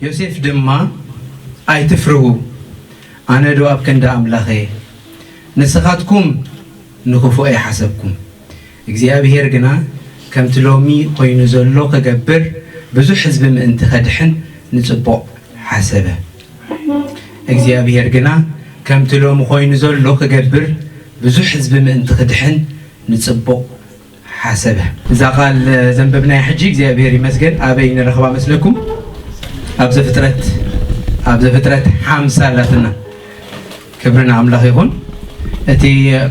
ዮሴፍ ድማ፣ ኣይትፍርሁ፣ ኣነ ዶ ኣብ ክንዲ ኣምላኽ እየ? ንስኻትኩም ንኽፉእ ኣይሓሰብኩም፣ እግዚኣብሄር ግና ከምቲ ሎሚ ኾይኑ ዘሎ ክገብር፣ ብዙሕ ህዝቢ ምእንቲ ኸድሕን ንጽቡቕ ሓሰበ። እግዚኣብሄር ግና ከምቲ ሎሚ ኾይኑ ዘሎ ክገብር፣ ብዙሕ ህዝቢ ምእንቲ ክድሕን ንጽቡቕ ሓሰበ። እዛ ቃል ዘንበብናያ ሕጂ እግዚኣብሄር ይመስገን ኣበይ ንረኽባ መስለኩም? ኣብ ዘፍጥረት፣ ኣብ ዘፍጥረት ሓምሳ ኣላትና። ክብሪ ንኣምላኽ ይኹን። እቲ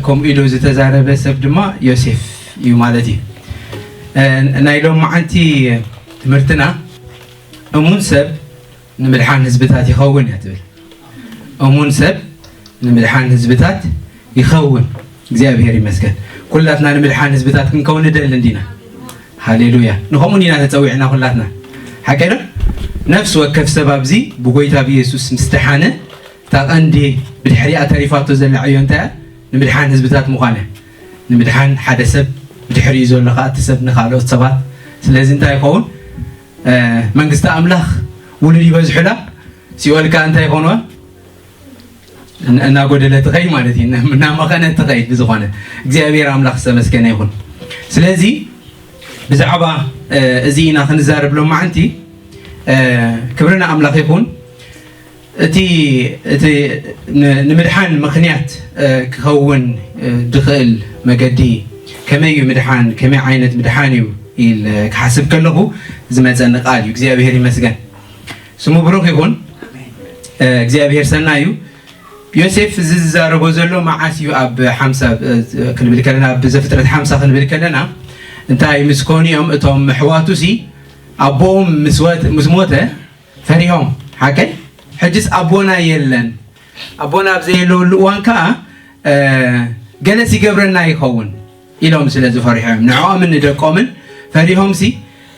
ከምኡ ኢሉ ዝተዛረበ ሰብ ድማ ዮሴፍ እዩ ማለት እዩ። እ፣ ናይ ሎማዓንቲ ትምህርትና እሙን ሰብ ንምድሓን ህዝብታት ይኸውን እያ ትብል። እሙን ሰብ ንምድሓን ህዝብታት ይኸውን። እግዚኣብሔር ይመስገን። ኩላትና ንምድሓን ህዝብታት ክንከውን ንደሊ እንዲና። ሃሌሉያ። ንኸምኡ እንዲና ተጸዊዕና ኩላትና። ሓቀይ ዶ? ነፍሲ ወከፍ ሰብ ኣብዚ ብጎይታ ብየሱስ ምስ ደሓነ፣ እታ ቀንዲ ብድሕሪኣ ተሪፋቶ ዘላ ዕዮ እንታይ እያ? ንምድሓን ህዝብታት ምዃን እያ። ንምድሓን ሓደ ሰብ፣ ብድሕሪኡ ዘሎ ከኣ እቲ ሰብ ንኻልኦት ሰባት። ስለዚ እንታይ ይኸውን? እ፣ መንግስቲ ኣምላኽ ውሉድ ይበዝሑላ፣ ሲኦል ከኣ እንታይ ይኾንዋ? እን-፣ እናጎደለ ትኸይድ ማለት እዩ፣ እና-፣ እናመኸነ ትኸይድ። ብዝኾነ እግዚኣብሔር ኣምላኽ ዝተመስገነ ይኹን። ስለዚ ብዛዕባ፣ እ፣ እዚ ኢና ክንዛረብ ሎማዓንቲ። እ፣ ክብሪ ንኣምላኽ ይኹን። እቲ፣ እቲ ን-፣ ንምድሓን ምኽንያት፣ እ፣ ክኸውን፣ እ፣ ድኽእል መገዲ ከመይ እዩ ምድሓን፣ ከመይ ዓይነት ምድሓን እዩ ኢል ክሓስብ ከለኹ ዝመጸኒ ቃል እዩ። እግዚኣብሔር ይመስገን። ስሙ ብሩኽ ይኹን። እ፣ እግዚኣብሔር ሰናይ እዩ። ዮሴፍ እዚ ዝዛረቦ ዘሎ መዓስ እዩ? ኣብ ሓምሳ፣ እ፣ ክንብል ከለና፣ ኣብ ዘፍጥረት ሓምሳ ክንብል ከለና፣ እንታይ ምስ ኮኑ እዮም እቶም ኣሕዋቱ ሲ ኣቦኦም ምስ ወት-፣ ምስ ሞተ ፈሪሆም፣ ሓቀይ? ሕጅስ ኣቦና የለን። ኣቦና ኣብ ዘየለወሉ እዋን ከኣ፣ እ፣ ገለስ ይገብረና ይኸውን ኢሎም ስለ ዝፈርሑ እዮም። ንዕኦምን ንደቆምን ፈሪሆም ሲ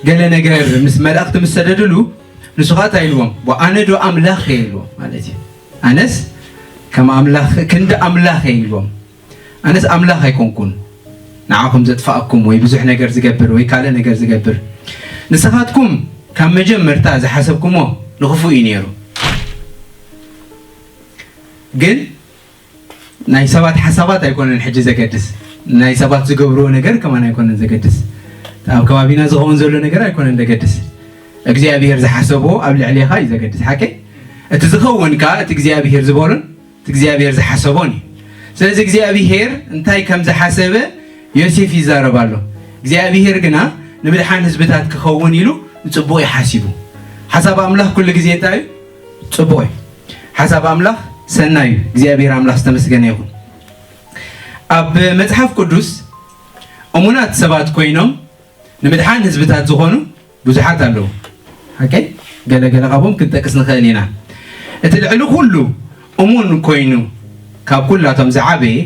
ገለ ነገር ምስ መልእኽቲ ምስ ሰደድሉ፣ ንሱ ኸኣ እንታይ ኢልዎም? "ኣነ ዶ ኣምላኽ እየ?" ኢልዎም ማለት እዩ። "ኣነስ ከም ኣምላኽ፣ ክንዲ ኣምላኽ እየ" ኢልዎም። "ኣነስ ኣምላኽ ኣይኮንኩን፣ ንዓኹም ዘጥፍኣኩም ወይ ብዙሕ ነገር ዝገብር ወይ ካልእ ነገር ዝገብር። ንስኻትኩም ካብ መጀመርታ ዝሓሰብኩሞ ንኽፉእ እዩ ነይሩ። ግን ናይ ሰባት ሓሳባት ኣይኮነን ሕጂ ዘገድስ፣ ናይ ሰባት ዝገብርዎ ነገር ከማን ኣይኮነን ዘገድስ፣ ኣብ ከባቢና ዝኸውን ዘሎ ነገር ኣይኮነን ዘገድስ። እግዚኣብሔር ዝሓሰቦ ኣብ ልዕሌኻ እዩ ዘገድስ። ሓቀይ? እቲ ዝኸውን ከኣ እቲ እግዚኣብሔር ዝበሎን እቲ እግዚኣብሔር ዝሓሰቦን እዩ። ስለዚ እግዚኣብሔር እንታይ ከም ዝሓሰበ ዮሴፍ ይዛረብ ኣሎ። እግዚኣብሔር ግና ንምድሓን ህዝብታት ክኸውን ኢሉ ንጽቡቕ እዩ ሓሲቡ። ሓሳብ ኣምላኽ ኩሉ ግዜ እንታይ እዩ? ጽቡቕ እዩ። ሓሳብ ኣምላኽ ሰናይ እዩ። እግዚኣብሔር ኣምላኽ ዝተመስገነ ይኹን። ኣብ መጽሓፍ ቅዱስ እሙናት ሰባት ኮይኖም ንምድሓን ህዝብታት ዝኾኑ ብዙሓት ኣለዉ። ሓቀይ? ገለ ገለ ካብኦም ክንጠቅስ ንኽእል ኢና። እቲ ልዕሊ ኩሉ እሙን ኮይኑ ካብ ኩላቶም ዝዓበየ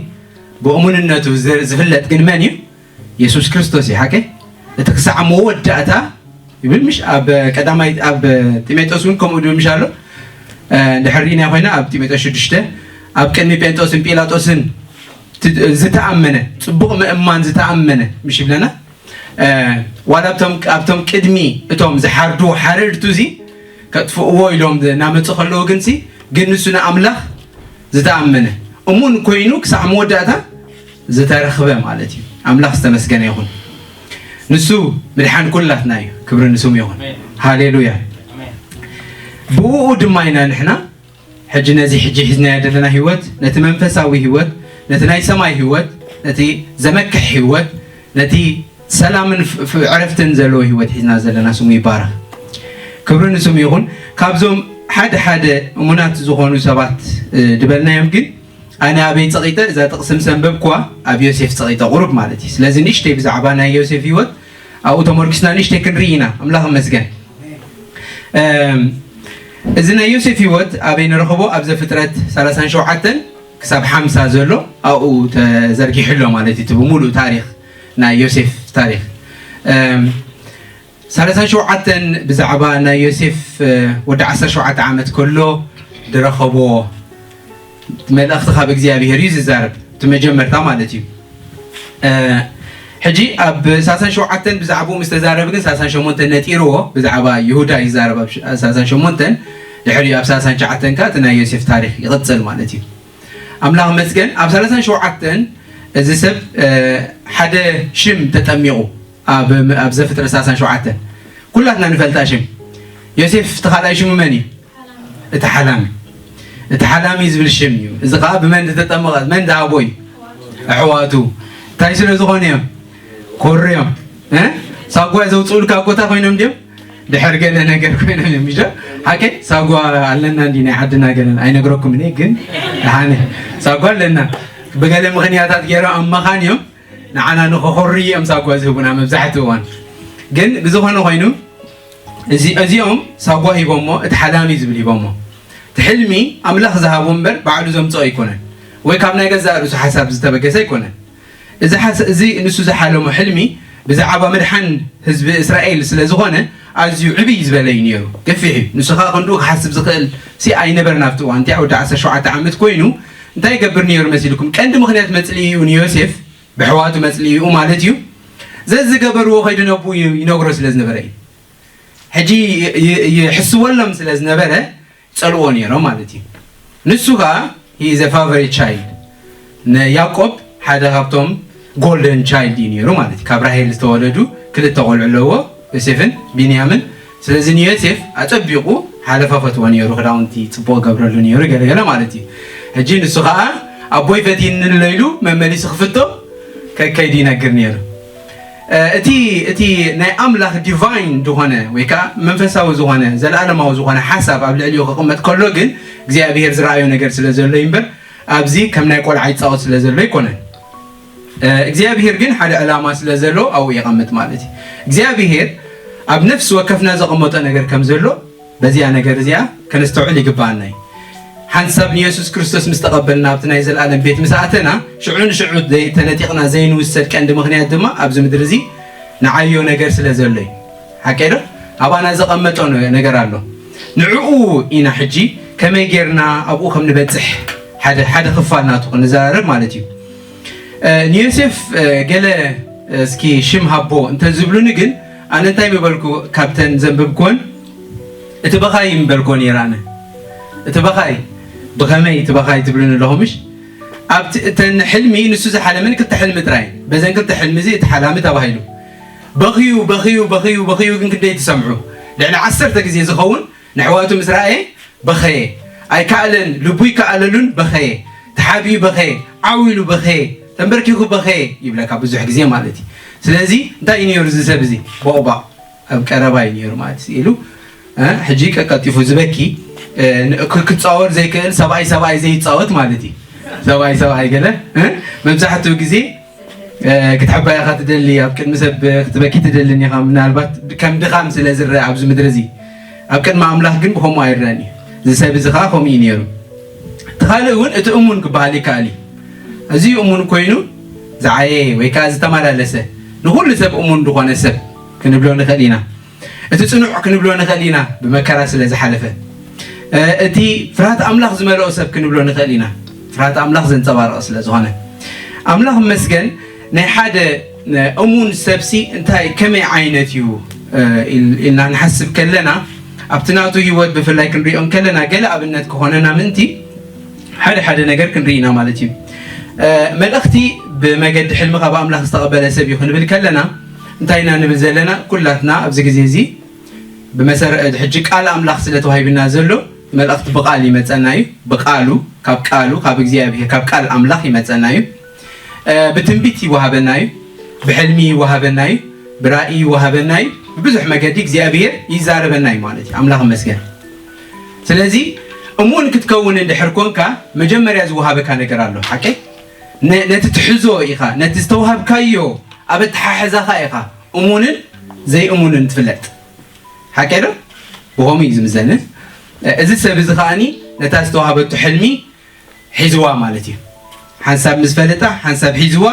ብእሙንነቱ ዝ-፣ ዝፍለጥ ግን መን እዩ? የሱስ ክርስቶስ እዩ። ሓቀይ? እቲ ክሳዕ መወዳእታ ይብል፣ ምሽ? ኣብ ቀዳማይ፣ ኣብ ጢሞቴዎስ እውን ከምኡ ድብል ምሽ ኣሎ? እ፣ እንድሕር ርኢና ኮይና ኣብ ጢሞቴዎስ ሽዱሽተ፣ ኣብ ቅድሚ ጴንጦስን ጲላጦስን ት-፣ ዝተኣመነ፣ ጽቡቕ ምእማን ዝተኣመነ ምሽ ይብለና? እ፣ ዋላ ኣብቶም፣ ኣብቶም ቅድሚ እቶም ዝሓርዱ ሓረድቱ እዚ ከጥፍእዎ ኢሎም እናመጹ ከለዉ ግን ሲ፣ ግን ንሱ ንኣምላኽ ዝተኣመነ፣ እሙን ኮይኑ ክሳዕ መወዳእታ ዝተረኽበ ማለት እዩ። ኣምላኽ ዝተመስገነ ይኹን። ንሱ ምድሓን ኩላትና እዩ። ክብሪ ንስሙ ይኹን። ኣሜን። ሃሌሉያ። ኣሜን። ብእኡ ድማ ኢና ንሕና ሕጂ ነዚ ሕጂ ሒዝናዮ ዘለና ህይወት፣ ነቲ መንፈሳዊ ህይወት፣ ነቲ ናይ ሰማይ ህይወት፣ ነቲ ዘመክሕ ህይወት፣ ነቲ ሰላምን ፍ-፣ ፍ-፣ ዕረፍትን ዘለዎ ህይወት ሒዝና ዘለና ስሙ ይባረኽ። ክብሪ ንስሙ ይኹን። ካብዞም ሓደ ሓደ እሙናት ዝኾኑ ሰባት፣ እ፣ ድበልናዮም ግን ኣነ ኣበይ ጸቒጠ እዛ ጥቕሲ ምስ ኣንበብኩዋ ኣብ ዮሴፍ ጸቒጠ ቁሩብ ማለት እዩ። ስለዚ ንእሽተይ ብዛዕባ ናይ ዮሴፍ ህይወት ኣብኡ ተመርኪስና ንእሽተይ ክንርኢ ኢና። ኣምላኽ ይመስገን። እም፣ እዚ ናይ ዮሴፍ ህይወት ኣበይ ንረኽቦ? ኣብ ዘፍጥረት ሰላሳን ሸውዓተን ክሳብ ሓምሳ ዘሎ ኣብኡ ተዘርጊሑ ኣሎ ማለት እዩ። እቲ ብምሉእ ታሪኽ ናይ ዮሴፍ ታሪኽ። እም፣ ሰላሳን ሸውዓተን ብዛዕባ ናይ ዮሴፍ፣ እ፣ ወዲ ዓሰርተ ሸውዓተ ዓመት ከሎ ዝረኸቦ መልእኽቲ ካብ እግዚኣብሔር እዩ ዝዛረብ። እቲ መጀመርታ ማለት እዩ። እ፣ ሕጂ ኣብ ሳሳን ሸውዓተን ብዛዕባኡ ምስ ተዛረበ ግን ሳሳን ሸሞንተን ነጢርዎ፣ ብዛዕባ ይሁዳ ይዛረብ ኣብ ሽ-፣ ሳሳን ሸሞንተን፣ ድሕሪኡ ኣብ ሳሳን ትሽዓተን ከኣ እቲ ናይ ዮሴፍ ታሪኽ ይቕጽል ማለት እዩ። ኣምላኽ መስገን ኣብ ሰላሳን ሸውዓተን እዚ ሰብ ሓደ ሽም ተጠሚቑ ኣብ ዘፍጥረት ሰላሳን ሸውዓተን ኩላትና ንፈልጣ ሽም ዮሴፍ ተኻልኣይ ሽሙ መን እዩ? እቲ ሓላሚ። እቲ ሓላሚ ዝብል ሽም እዩ። እዚ ከዓ ብመን ዝተጠመቐ መን ዝሃቦ እዩ? ኣሕዋቱ። እንታይ ስለ ዝኾነ እዮም? ኮርዮም ሳጓ ዘውፅኡልካ ኣጎታ ኮይኖም ድዮም? ድሕር ገለ ነገር ኮይኖም እዮም። ምሽ ሓቂ ሳጓ ኣለና እንዲ ናይ ዓድና ገለን ኣይነግረኩም እኔ ግን ደሓነ ሳጓ ኣለና። ብገለ ምኽንያታት ገይሮም ኣብ መኻን እዮም ንዓና ንኸኾርዩ እዮም ሳጓ ዝህቡና መብዛሕትኡ እዋን። ግን ብዝኾነ ኮይኑ እዚኦም ሳጓ ሂቦሞ እቲ ሓላሚ ዝብል ሂቦሞ። እቲ ሕልሚ ኣምላኽ ዝሃቦ እምበር ባዕሉ ዘምፅኦ ኣይኮነን፣ ወይ ካብ ናይ ገዛእ ርእሱ ሓሳብ ዝተበገሰ ኣይኮነን። እዚ ሓስ-፣ እዚ ንሱ ዝሓለሞ ሕልሚ ብዛዕባ ምድሓን ህዝቢ እስራኤል ስለ ዝኾነ ኣዝዩ ዕብይ ዝበለ እዩ ነይሩ። ገፊሕ እዩ። ንሱ ኸዓ ክንድኡ ክሓስብ ዝኽእል ሲ ኣይነበረን ኣብቲ እዋን። እቲ ወዲ ዓሰርተ ሸውዓተ ዓመት ኮይኑ እንታይ ይገብር ነይሩ መሲልኩም? ቀንዲ ምኽንያት መጽልኢኡ ንዮሴፍ ብሕዋቱ መጽልኢኡ ማለት እዩ። ዘዝገበርዎ ከይዱ ነቡ ይነግሮ ስለ ዝነበረ እዩ። ሕጂ ይ-፣ ይ-፣ ይሕስወሎም ስለ ዝነበረ ጸልዎ ነይሮም ማለት እዩ። ንሱ ከኣ he is a favorite child፣ ንያዕቆብ ሓደ ካብቶም ጎልደን ቻይልድ እዩ ነይሩ ማለት እዩ። ካብ ራሄል ዝተወለዱ ክልተ ቆልዑ ኣለዎ፣ ዮሴፍን ቢንያምን። ስለዚ ንዮሴፍ ኣጸቢቑ ሓለፋ ፈትዎ ነይሩ፣ ክዳውንቲ ጽቡቕ ገብረሉ ነይሩ፣ ገለገለ ማለት እዩ። ሕጂ ንሱ ከኣ ኣቦይ ፈትይኒ ኣሎ ኢሉ መመሊሱ ክፍቶ ከከይዱ ይነግር ነይሩ። እቲ፣ እቲ ናይ ኣምላኽ ዲቫይን ዝኾነ ወይ ከዓ መንፈሳዊ ዝኾነ ዘለኣለማዊ ዝኾነ ሓሳብ ኣብ ልዕሊኡ ክቕመጥ ከሎ ግን እግዚኣብሔር ዝረኣዮ ነገር ስለ ዘሎ እዩ እምበር ኣብዚ ከም ናይ ቆልዓ ይፃወት ስለ ዘሎ ኣይኮነን። እግዚኣብሔር ግን ሓደ ዕላማ ስለ ዘሎ ኣብኡ የቐምጥ ማለት እዩ። እግዚኣብሔር ኣብ ነፍሲ ወከፍና ዘቐመጦ ነገር ከም ዘሎ በዚኣ ነገር እዚኣ ከነስተውዕል ይግብኣና እዩ። ሓንሳብ ንየሱስ ክርስቶስ ምስ ተቐበልና ኣብቲ ናይ ዘለኣለም ቤት ምስ ኣተና ሽዑ ንሽዑ ዘይ-፣ ተነጢቕና ዘይንውሰድ ቀንዲ ምኽንያት ድማ ኣብዚ ምድሪ እዚ ንዓዮ ነገር ስለ ዘሎ እዩ። ሓቀይ ዶ? ኣባና ዘቐመጦ ነ-፣ ነገር ኣሎ። ንዕኡ ኢና ሕጂ ከመይ ጌርና ኣብኡ ከም ንበጽሕ ሓደ፣ ሓደ ክፋል ናቱ ክንዘራረብ ማለት እዩ። እ፣ ንዮሴፍ፣ እ፣ ገለ እስኪ ሽም ሃቦ እንተዝብሉኒ ግን ኣነ እንታይ ምበልኩ ካብተን ዘንበብኩወን እቲ በኻይ ምበልኮ ነይረ ኣነ። እቲ በኻይ ብኸመይ እቲ በኻይ ትብሉኒ ኣለኹ ምሽ? ኣብቲ እተን ሕልሚ ንሱ ዝሓለመን ክልተ ሕልሚ ጥራይ። በዘን ክልተ ሕልሚ እዚ እቲ ሓላሚ ተባሂሉ። በኽዩ፣ በኽዩ፣ በኽዩ፣ በኽዩ ግን ክንደይ ትሰምዑ? ልዕሊ ዓሰርተ ግዜ ዝኸውን ንሕዋቱ ምስ ረኣየ በኸየ። ኣይከኣለን፣ ልቡ ይከኣለሉን በኸየ። ተሓቢኡ በኸየ፣ ዓው ኢሉ በኸየ፣ ተንበርኪኹ በኸየ ይብለካ ብዙሕ ግዜ ማለት እዩ። ስለዚ እንታይ እዩ ነይሩ እዚ ሰብ እዚ? ቦቕባቕ ኣብ ቀረባ እዩ ነይሩ ማለት እዩ። ኢሉ፣ እ፣ ሕጂ ቀቀጢፉ ዝበኪ፣ እ፣ ን-፣ ክ-፣ ክጻወር ዘይክእል ሰብኣይ ሰብኣይ ዘይጻወት ማለት እዩ። ሰብኣይ ሰብኣይ ገለ፣ እ፣ መብዛሕትኡ ግዜ እ፣ ክትሕባይ ኢኻ ትደሊ፣ ኣብ ቅድሚ ሰብ ክትበኪ ትደልን ኢኻ። ምናልባት ከም ድኻም ስለ ዝረአ ኣብዚ ምድሪ እዚ፣ ኣብ ቅድሚ ኣምላኽ ግን ብኸምኡ ኣይረአን እዩ። እዚ ሰብ እዚ ኸዓ ከምኡ እዩ ነይሩ። እቲ ካልእ እውን እቲ እሙን ክበሃል ይከኣል እዩ። ኣዝዩ እሙን ኮይኑ ዝዓየ ወይ ከዓ ዝተመላለሰ፣ ንኹሉ ሰብ እሙን ዝኾነ ሰብ ክንብሎ ንኽእል ኢና። እቲ ጽኑዕ ክንብሎ ንኽእል ኢና፣ ብመከራ ስለ ዝሓለፈ። እ፣ እቲ ፍርሃት ኣምላኽ ዝመልኦ ሰብ ክንብሎ ንኽእል ኢና፣ ፍርሃት ኣምላኽ ዘንጸባርቕ ስለ ዝኾነ። ኣምላኽ ይመስገን፣ ናይ ሓደ፣ እ፣ እሙን ሰብሲ እንታይ፣ ከመይ ዓይነት እዩ፣ እ፣ ኢል-፣ ኢልና ንሓስብ ከለና፣ ኣብቲ ናቱ ህይወት ብፍላይ ክንሪኦ ከለና፣ ገለ ኣብነት ክኾነና ምእንቲ ሓደ ሓደ ነገር ክንርኢ ኢና ማለት እዩ። እ፣ መልእኽቲ ብመገዲ ሕልሚ ካብ ኣምላኽ ዝተቐበለ ሰብ እዩ ክንብል ከለና፣ እንታይ ኢና ንብል ዘለና? ኩላትና ኣብዚ ግዜ እዚ ብመሰረ-፣ ሕጂ ቃል ኣምላኽ ስለ ተዋሂብና ዘሎ፣ መልእኽቲ ብቃል ይመጸና እዩ። ብቃሉ፣ ካብ ቃሉ፣ ካብ እግዚኣብሔር፣ ካብ ቃል ኣምላኽ ይመጸና እዩ። እ፣ ብትንቢት ይወሃበና እዩ፣ ብሕልሚ ይወሃበና እዩ፣ ብራእይ ይወሃበና እዩ። ብብዙሕ መገዲ እግዚኣብሔር ይዛረበና እዩ ማለት እዩ። ኣምላኽ ይመስገን። ስለዚ እሙን ክትከውን እንድሕር ኮንካ፣ መጀመርያ ዝወሃበካ ነገር ኣሎ። ሓቀይ? ነ-፣ ነቲ ትሕዞ ኢኻ፣ ነቲ ዝተዋሃብካዮ ኣብ ኣተሓሕዛኻ ኢኻ እሙንን ዘይእሙንን ትፍለጥ። ሓቀይ ዶ? ብኸምኡ እዩ ዝምዘን። እዚ ሰብ እዚ ከኣኒ ነታ ዝተዋሃበቱ ሕልሚ ሒዝዋ ማለት እዩ። ሓንሳብ ምስ ፈለጣ፣ ሓንሳብ ሒዝዋ፣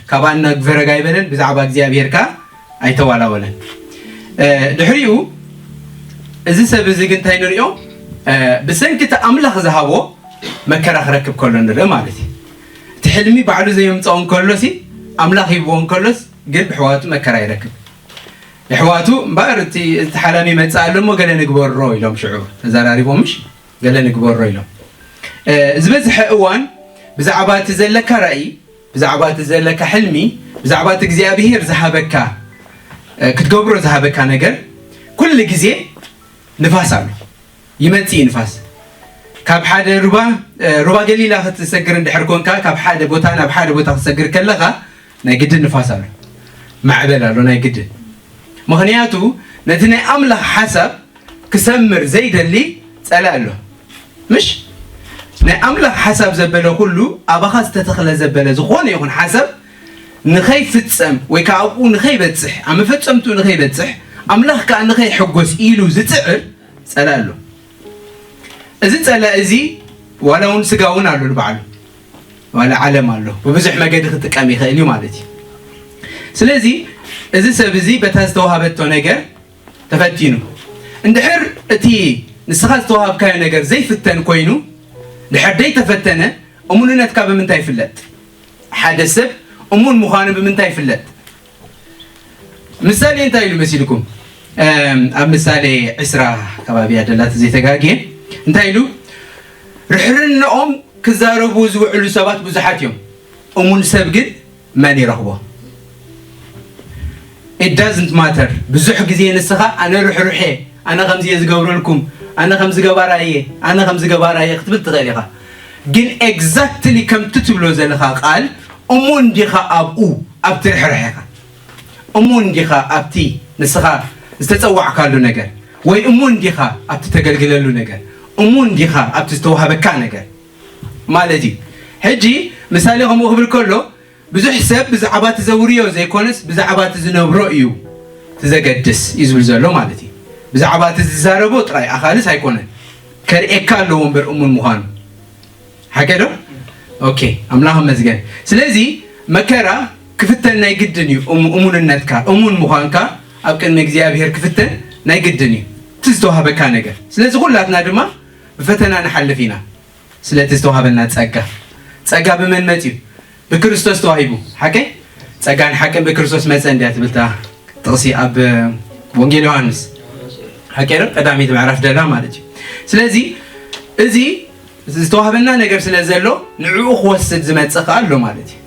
ካብኣ እናግፈረግ ኣይበለን፣ ብዛዕባ እግዚኣብሔር ከኣ ኣይተዋላወለን። እ፣ ድሕሪኡ እዚ ሰብ እዚ ግን እንታይ ንሪኦ? እ፣ ብሰንኪ እቲ ኣምላኽ ዝሃቦ መከራ ክረክብ ከሎ ንርኢ ማለት እዩ። እቲ ሕልሚ ባዕሉ ዘየምጽኦ እንከሎሲ፣ ኣምላኽ ሂብዎ እንከሎስ፣ ግን ብሕዋቱ መከራ ይረክብ። የሕዋቱ እምበኣር እቲ እቲ ሓላሚ መጽእ ኣሎ እሞ ገለ ንግበሮ ኢሎም ሽዑ ተዘራሪቦም፣ ምሽ ገለ ንግበሮ ኢሎም። እ፣ ዝበዝሐ እዋን ብዛዕባ እቲ ዘለካ ራእይ፣ ብዛዕባ እቲ ዘለካ ሕልሚ፣ ብዛዕባ እቲ እግዚኣብሄር ዝሃበካ፣ እ፣ ክትገብሮ ዝሃበካ ነገር ኩሉ ግዜ ንፋስ ኣሎ። ይመጽእ እዩ ንፋስ። ካብ ሓደ ሩባ፣ እ፣ ሩባ ገሊላ ክትሰግር እንድሕር ኮንካ፣ ካብ ሓደ ቦታ ናብ ሓደ ቦታ ክትሰግር ከለኻ ናይ ግድን ንፋስ ኣሎ። ማዕበል ኣሎ ናይ ግድን። ምኽንያቱ ነቲ ናይ ኣምላኽ ሓሳብ ክሰምር ዘይደሊ ጸላኢ ኣሎ። ምሽ ናይ ኣምላኽ ሓሳብ ዘበለ ኩሉ ኣባኻ ዝተተኽለ ዘበለ ዝኾነ ይኹን ሓሳብ ንኸይፍጸም ወይ ከዓ ኣብኡ ንኸይበጽሕ፣ ኣብ መፈጸምትኡ ንኸይበጽሕ፣ ኣምላኽ ከዓ ንኸይሕጎስ ኢሉ ዝጽዕር ጸላኢ ኣሎ። እዚ ጸላኢ እዚ ዋላ እውን ስጋ እውን ኣሎ ንባዕሉ። ዋላ ዓለም ኣሎ። ብብዙሕ መገዲ ክጥቀም ይኽእል እዩ ማለት እዩ። ስለዚ እዚ ሰብ እዚ በታ ዝተዋሃበቶ ነገር ተፈቲኑ። እንድሕር እቲ ንስኻ ዝተዋሃብካዮ ነገር ዘይፍተን ኮይኑ፣ ድሕር ዘይተፈተነ፣ እሙንነትካ ብምንታይ ይፍለጥ? ሓደ ሰብ እሙን ምዃኑ ብምንታይ ይፍለጥ? ምሳሌ እንታይ ኢሉ መሲልኩም? እም፣ ኣብ ምሳሌ ዕስራ ከባቢ እያ ደላት ዘይተጋግየ። እንታይ ኢሉ? ርሕርነኦም ክዛረቡ ዝውዕሉ ሰባት ብዙሓት እዮም። እሙን ሰብ ግን መን ይረኽቦ? It doesn't matter። ብዙሕ ግዜ ንስኻ ኣነ ርሕሩሕ እየ፣ ኣነ ከምዚ እየ ዝገብረልኩም፣ ኣነ ከምዚ ገባራይ እየ፣ ኣነ ከምዚ ገባራይ እየ ክትብል ትኽእል ኢኻ። ግን exactly ከምቲ ትብሎ ዘለኻ ቃል እሙን ዲኻ ኣብኡ፣ ኣብቲ ርሕርሕኻ? እሙን ዲኻ ኣብቲ ንስኻ ዝተጸዋዕካሉ ነገር? ወይ እሙን ዲኻ ኣብቲ ተገልግለሉ ነገር? እሙን ዲኻ ኣብቲ ዝተዋህበካ ነገር? ማለት እዩ። ሕጂ ምሳሌ ከምኡ ክብል ከሎ ብዙሕ ሰብ ብዛዕባ እቲ ዘውርዮ ዘይኮነስ ብዛዕባ እቲ ዝነብሮ እዩ እቲ ዘገድስ እዩ ዝብል ዘሎ ማለት እዩ። ብዛዕባ እቲ ዝዛረቦ ጥራይ ኣኻልስ ኣይኮነን። ከርእየካ ኣለዎ እምበር እሙን ምዃኑ። ሓቂ ዶ? ኦኬ፣ ኣምላኽ ይመስገን። ስለዚ መከራ ክፍተን ናይ ግድን እዩ። እሙ-፣ እሙንነትካ፣ እሙን ምዃንካ ኣብ ቅድሚ እግዚኣብሔር ክፍተን ናይ ግድን እዩ። እቲ ዝተዋህበካ ነገር። ስለዚ ኩላትና ድማ ብፈተና ንሓልፍ ኢና። ስለቲ ዝተዋህበና ጸጋ። ጸጋ ብመን መጽዩ? ብክርስቶስ ተዋሂቡ። ሓቀይ? ጸጋን ሓቅን ብክርስቶስ መጸ እንድያ ትብል እታ ጥቕሲ ኣብ ወንጌል ዮሃንስ። ሓቀይ ዶ? ቀዳሚት ምዕራፍ ደላ ማለት እዩ። ስለዚ እዚ ዝተዋህበና ነገር ስለ ዘሎ ንዕኡ ክወስድ ዝመጽእ ከኣ ኣሎ ማለት እዩ።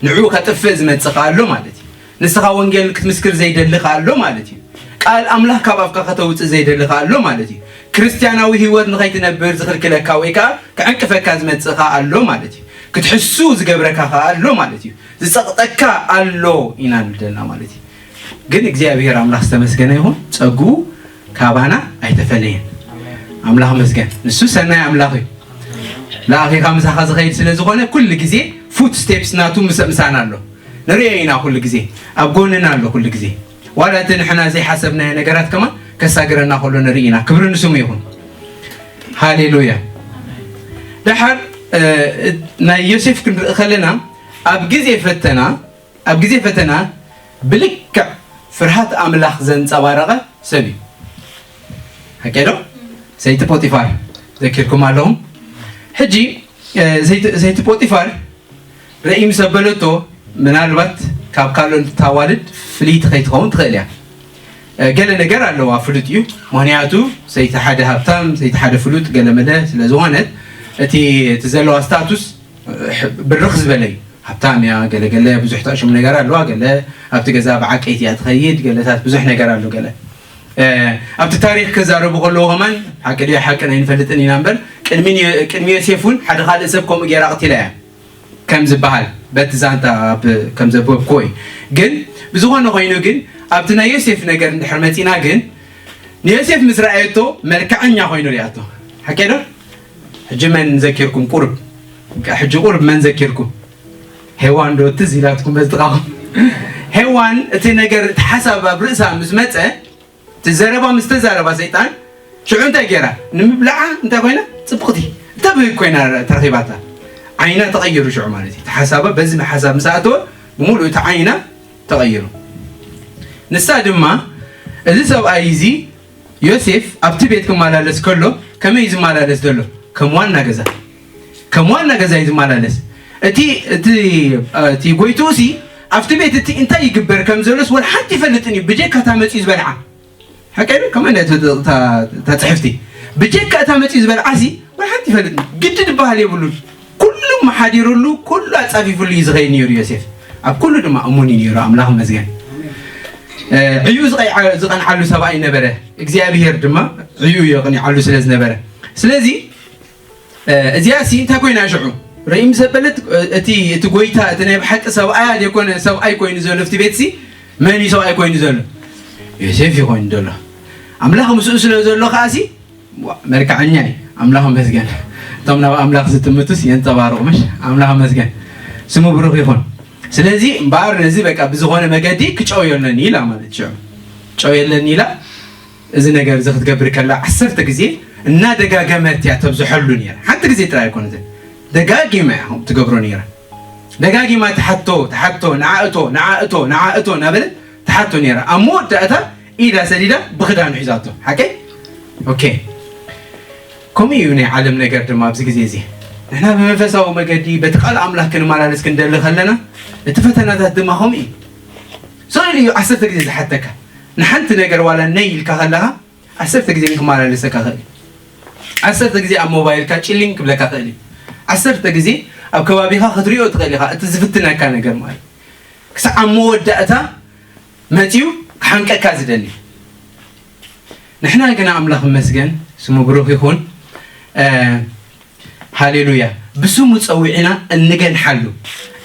ንዕኡ ከጥፍእ ዝመጽእ ከኣ ኣሎ ማለት እዩ። ንስኻ ወንጌል ክትምስክር ዘይደሊ ከኣ ኣሎ ማለት እዩ። ቃል ኣምላኽ ካብ ኣፍካ ከተውጽእ ዘይደሊ ከኣ ኣሎ ማለት እዩ። ክርስትያናዊ ህይወት ንኸይትነብር ዝኽልክለካ ወይ ከኣ ክዕንቅፈካ ዝመጽእ ከኣ ኣሎ ማለት እዩ። ክትሕሱ ዝገብረካ ከኣ ኣሎ ማለት እዩ። ዝጸቕጠካ ኣሎ ኢና ንብል ዘለና ማለት እዩ። ግን እግዚኣብሔር ኣምላኽ ዝተመስገነ ይኹን፣ ጸግኡ ካባና ኣይተፈለየን። ኣምላኽ መስገን። ንሱ ሰናይ ኣምላኽ እዩ። ለኣኺኻ ምሳኻ ዝኸይድ ስለ ዝኾነ ኩሉ ግዜ ፉት ስቴፕስ ናቱ ምስ-፣ ምሳና ኣሎ። ንርእዮ ኢና ኩሉ ግዜ። ኣብ ጎንና ኣሎ ኩሉ ግዜ። ዋላ እቲ ንሕና ዘይሓሰብናዮ ነገራት ከማን ከሳግረና ከሎ ንርኢ ኢና። ክብሪ ንስሙ ይኹን። ሃሌሉያ። ደሓር፣ እ፣ ናይ ዮሴፍ ክንርኢ ከለና ኣብ ግዜ ፈተና፣ ኣብ ግዜ ፈተና ብልክዕ ፍርሃት ኣምላኽ ዘንጸባረቐ ሰብ እዩ። ሓቂ ዶ? ሰይቲ ፖጢፋር ዘኪርኩም ኣለኹም። ሕጂ፣ እ፣ ሰይቲ፣ ሰይቲ ፖጢፋር ርእይ ምስ ኣበለቶ፣ ምናልባት ካብ ካልኦት ኣዋልድ ፍልይቲ ከይትኸውን ትኽእል እያ። እ፣ ገለ ነገር ኣለዋ፣ ፍሉጥ እዩ። ምኽንያቱ ሰይቲ ሓደ ሃብታም፣ ሰይቲ ሓደ ፍሉጥ ገለ መለ ስለ ዝኾነት፣ እቲ፣ እቲ ዘለዋ ስታቱስ፣ እ፣ ብርኽ ዝበለ እዩ። ሃብታም እያ፣ ገለ ገለ ብዙሕ ተኣሽሙ ነገር ኣለዋ፣ ገለ ኣብቲ ገዛ ብዓቀይቲ እያ ትኸይድ፣ ገለታት ብዙሕ ነገር ኣሎ፣ ገለ። እ፣ ኣብቲ ታሪኽ ክዛረቡ ከለዉ ከማን፣ ሓቂ ድዩ ሓቂ ኣይንፈልጥን ኢና እምበር፣ ቅድሚ ኒ-፣ ቅድሚ ዮሴፍ እውን ሓደ ካልእ ሰብ ከምኡ ገይራ ኣቕቲላ እያ ከም ዝበሃል፣ በቲ ዛንታ ኣብ-፣ ከም ዘንበብክዎ እዩ። ግን ብዝኾነ ኮይኑ ግን፣ ኣብቲ ናይ ዮሴፍ ነገር እንድሕር መጺና ግን፣ ንዮሴፍ ምስ ረኣየቶ መልክዐኛ ኮይኑ ሪኣቶ። ሓቂ ዶ? ሕጂ መን ዘኪርኩም ቁርብ? ሕጂ ቁርብ መን ዘኪርኩም? ሄዋን ዶ ትዝ ኢላትኩም በዚ ጥቓኹም? ሄዋን እቲ ነገር፣ እቲ ሓሳብ ኣብ ርእሳ ምስ መጸ፣ እቲ ዘረባ ምስ ተዛረባ ሰይጣን፣ ሽዑ እንታይ ገይራ? ንምብላዓ እንታይ ኮይና? ጽብቕቲ፣ እተብህግ ኮይና ተረኺባታ። ዓይና ተቐይሩ ሽዑ ማለት እዩ። እቲ ሓሳባ በዚ ሓሳብ ምስ ኣተወ፣ ብምሉእ እቲ ዓይና ተቐይሩ። ንሳ ድማ፣ እዚ ሰብኣይ እዚ ዮሴፍ ኣብቲ ቤት ክመላለስ ከሎ ከመይ እዩ ዝመላለስ ዘሎ? ከም ዋና ገዛ፣ ከም ዋና ገዛ እዩ ዝመላለስ። እቲ፣ እቲ፣ እቲ ጎይትኡ ሲ ኣብቲ ቤት እቲ እንታይ ይግበር ከም ዘሎስ ወላ ሓንቲ ይፈልጥን እዩ፣ ብጀካ እታ መጺኡ ዝበልዓ። ሓቀይ ከምኡ እንደ ተጽሕፍቲ ብጀካ እታ መጺኡ ዝበልዓ ሲ ወላ ሓንቲ ይፈልጥን እዩ። ግዲ ዝበሃል የብሉን። ኩሉ መሓዲሩሉ፣ ኩሉ ኣጻፊፉሉ እዩ ዝኸይድ ነይሩ ዮሴፍ። ኣብ ኩሉ ድማ እሙን እዩ ነይሩ። ኣምላኽ ይመስገን። እ፣ ዕዩ ዝቐይዓ-፣ ዝቐንዓሉ ሰብኣይ ነበረ። እግዚኣብሔር ድማ ዕዩ የቕኒዓሉ ስለ ዝነበረ። ስለዚ፣ እ፣ እዚኣ ሲ እንታይ ኮይና ሽዑ? ርኢ ምስ ኣበለት፣ እ፣ እቲ፣ እቲ ጎይታ፣ እቲ ናይ ብሓቂ ሰብኣያ ዘይኮነ ሰብኣይ ኮይኑ ዘሎ ኣብቲ ቤት ሲ፣ መን እዩ ሰብኣይ ኮይኑ ዘሎ? ዮሴፍ እዩ ኮይኑ ዘሎ። ኣምላኽ ምስኡ ስለ ዘሎ ከኣ ሲ፣ ዋ፣ መልክዐኛ እዩ። ኣምላኽ ይመስገን። እቶም ናብ ኣምላኽ ዝጥምቱስ የንጸባርቑ፣ ምሽ? ኣምላኽ ይመስገን። ስሙ ብሩኽ ይኹን። ስለዚ እምበኣር ነዚ በቃ ብዝኾነ መገዲ ክጨውዮ ኣለኒ ኢላ ማለት እዩ። ጨውዮ ኣለኒ ኢላ እዚ ነገር እዚ ክትገብር ከላ ዓሰርተ ግዜ እናደጋገመት እያ ተብዝሐሉ ነይራ። ሓንቲ ግዜ ጥራይ ኣይኮነትን። ደጋጊማ እያ ትገብሮ ነይራ። ደጋጊማ ትሓቶ፣ ትሓቶ፣ ንዓ እቶ፣ ንዓ እቶ፣ ንዓ እቶ እናበለት ትሓቶ ነይራ። ኣብ መወዳእታ ኢዳ ሰዲዳ ብኽዳኑ ሒዛቶ። ሓቀይ? ኦኬ። ከምኡ እዩ ናይ ዓለም ነገር ድማ ኣብዚ ግዜ እዚ። ንሕና ብመንፈሳዊ መገዲ በቲ ቃል ኣምላኽ ክንመላለስ ክንደሊ ከለና፣ እቲ ፈተናታት ድማ ከምኡ እዩ። ስቕ ኢሉ እዩ ዓሰርተ ግዜ ዝሓተካ። ንሓንቲ ነገር ዋላ ነይ ኢልካ ከለኻ፣ ዓሰርተ ግዜ ክመላለሰካ ክእል እዩ። ዓሰርተ ግዜ ኣብ ሞባይልካ ጭሊን ክብለካ ክእል እዩ። ዓሰርተ ግዜ ኣብ ከባቢኻ ክትሪኦ ትኽእል ኢኻ። እቲ ዝፍትነካ ነገር ማለት ክሳዕ ኣብ መወዳእታ መጺኡ ክሓንቀካ ዝደሊ። ንሕና ግና ኣምላኽ ይመስገን፣ ስሙ ብሩኽ ይኹን። እ፣ ሃሌሉያ። ብስሙ ጸዊዕና እንገንሓሉ፣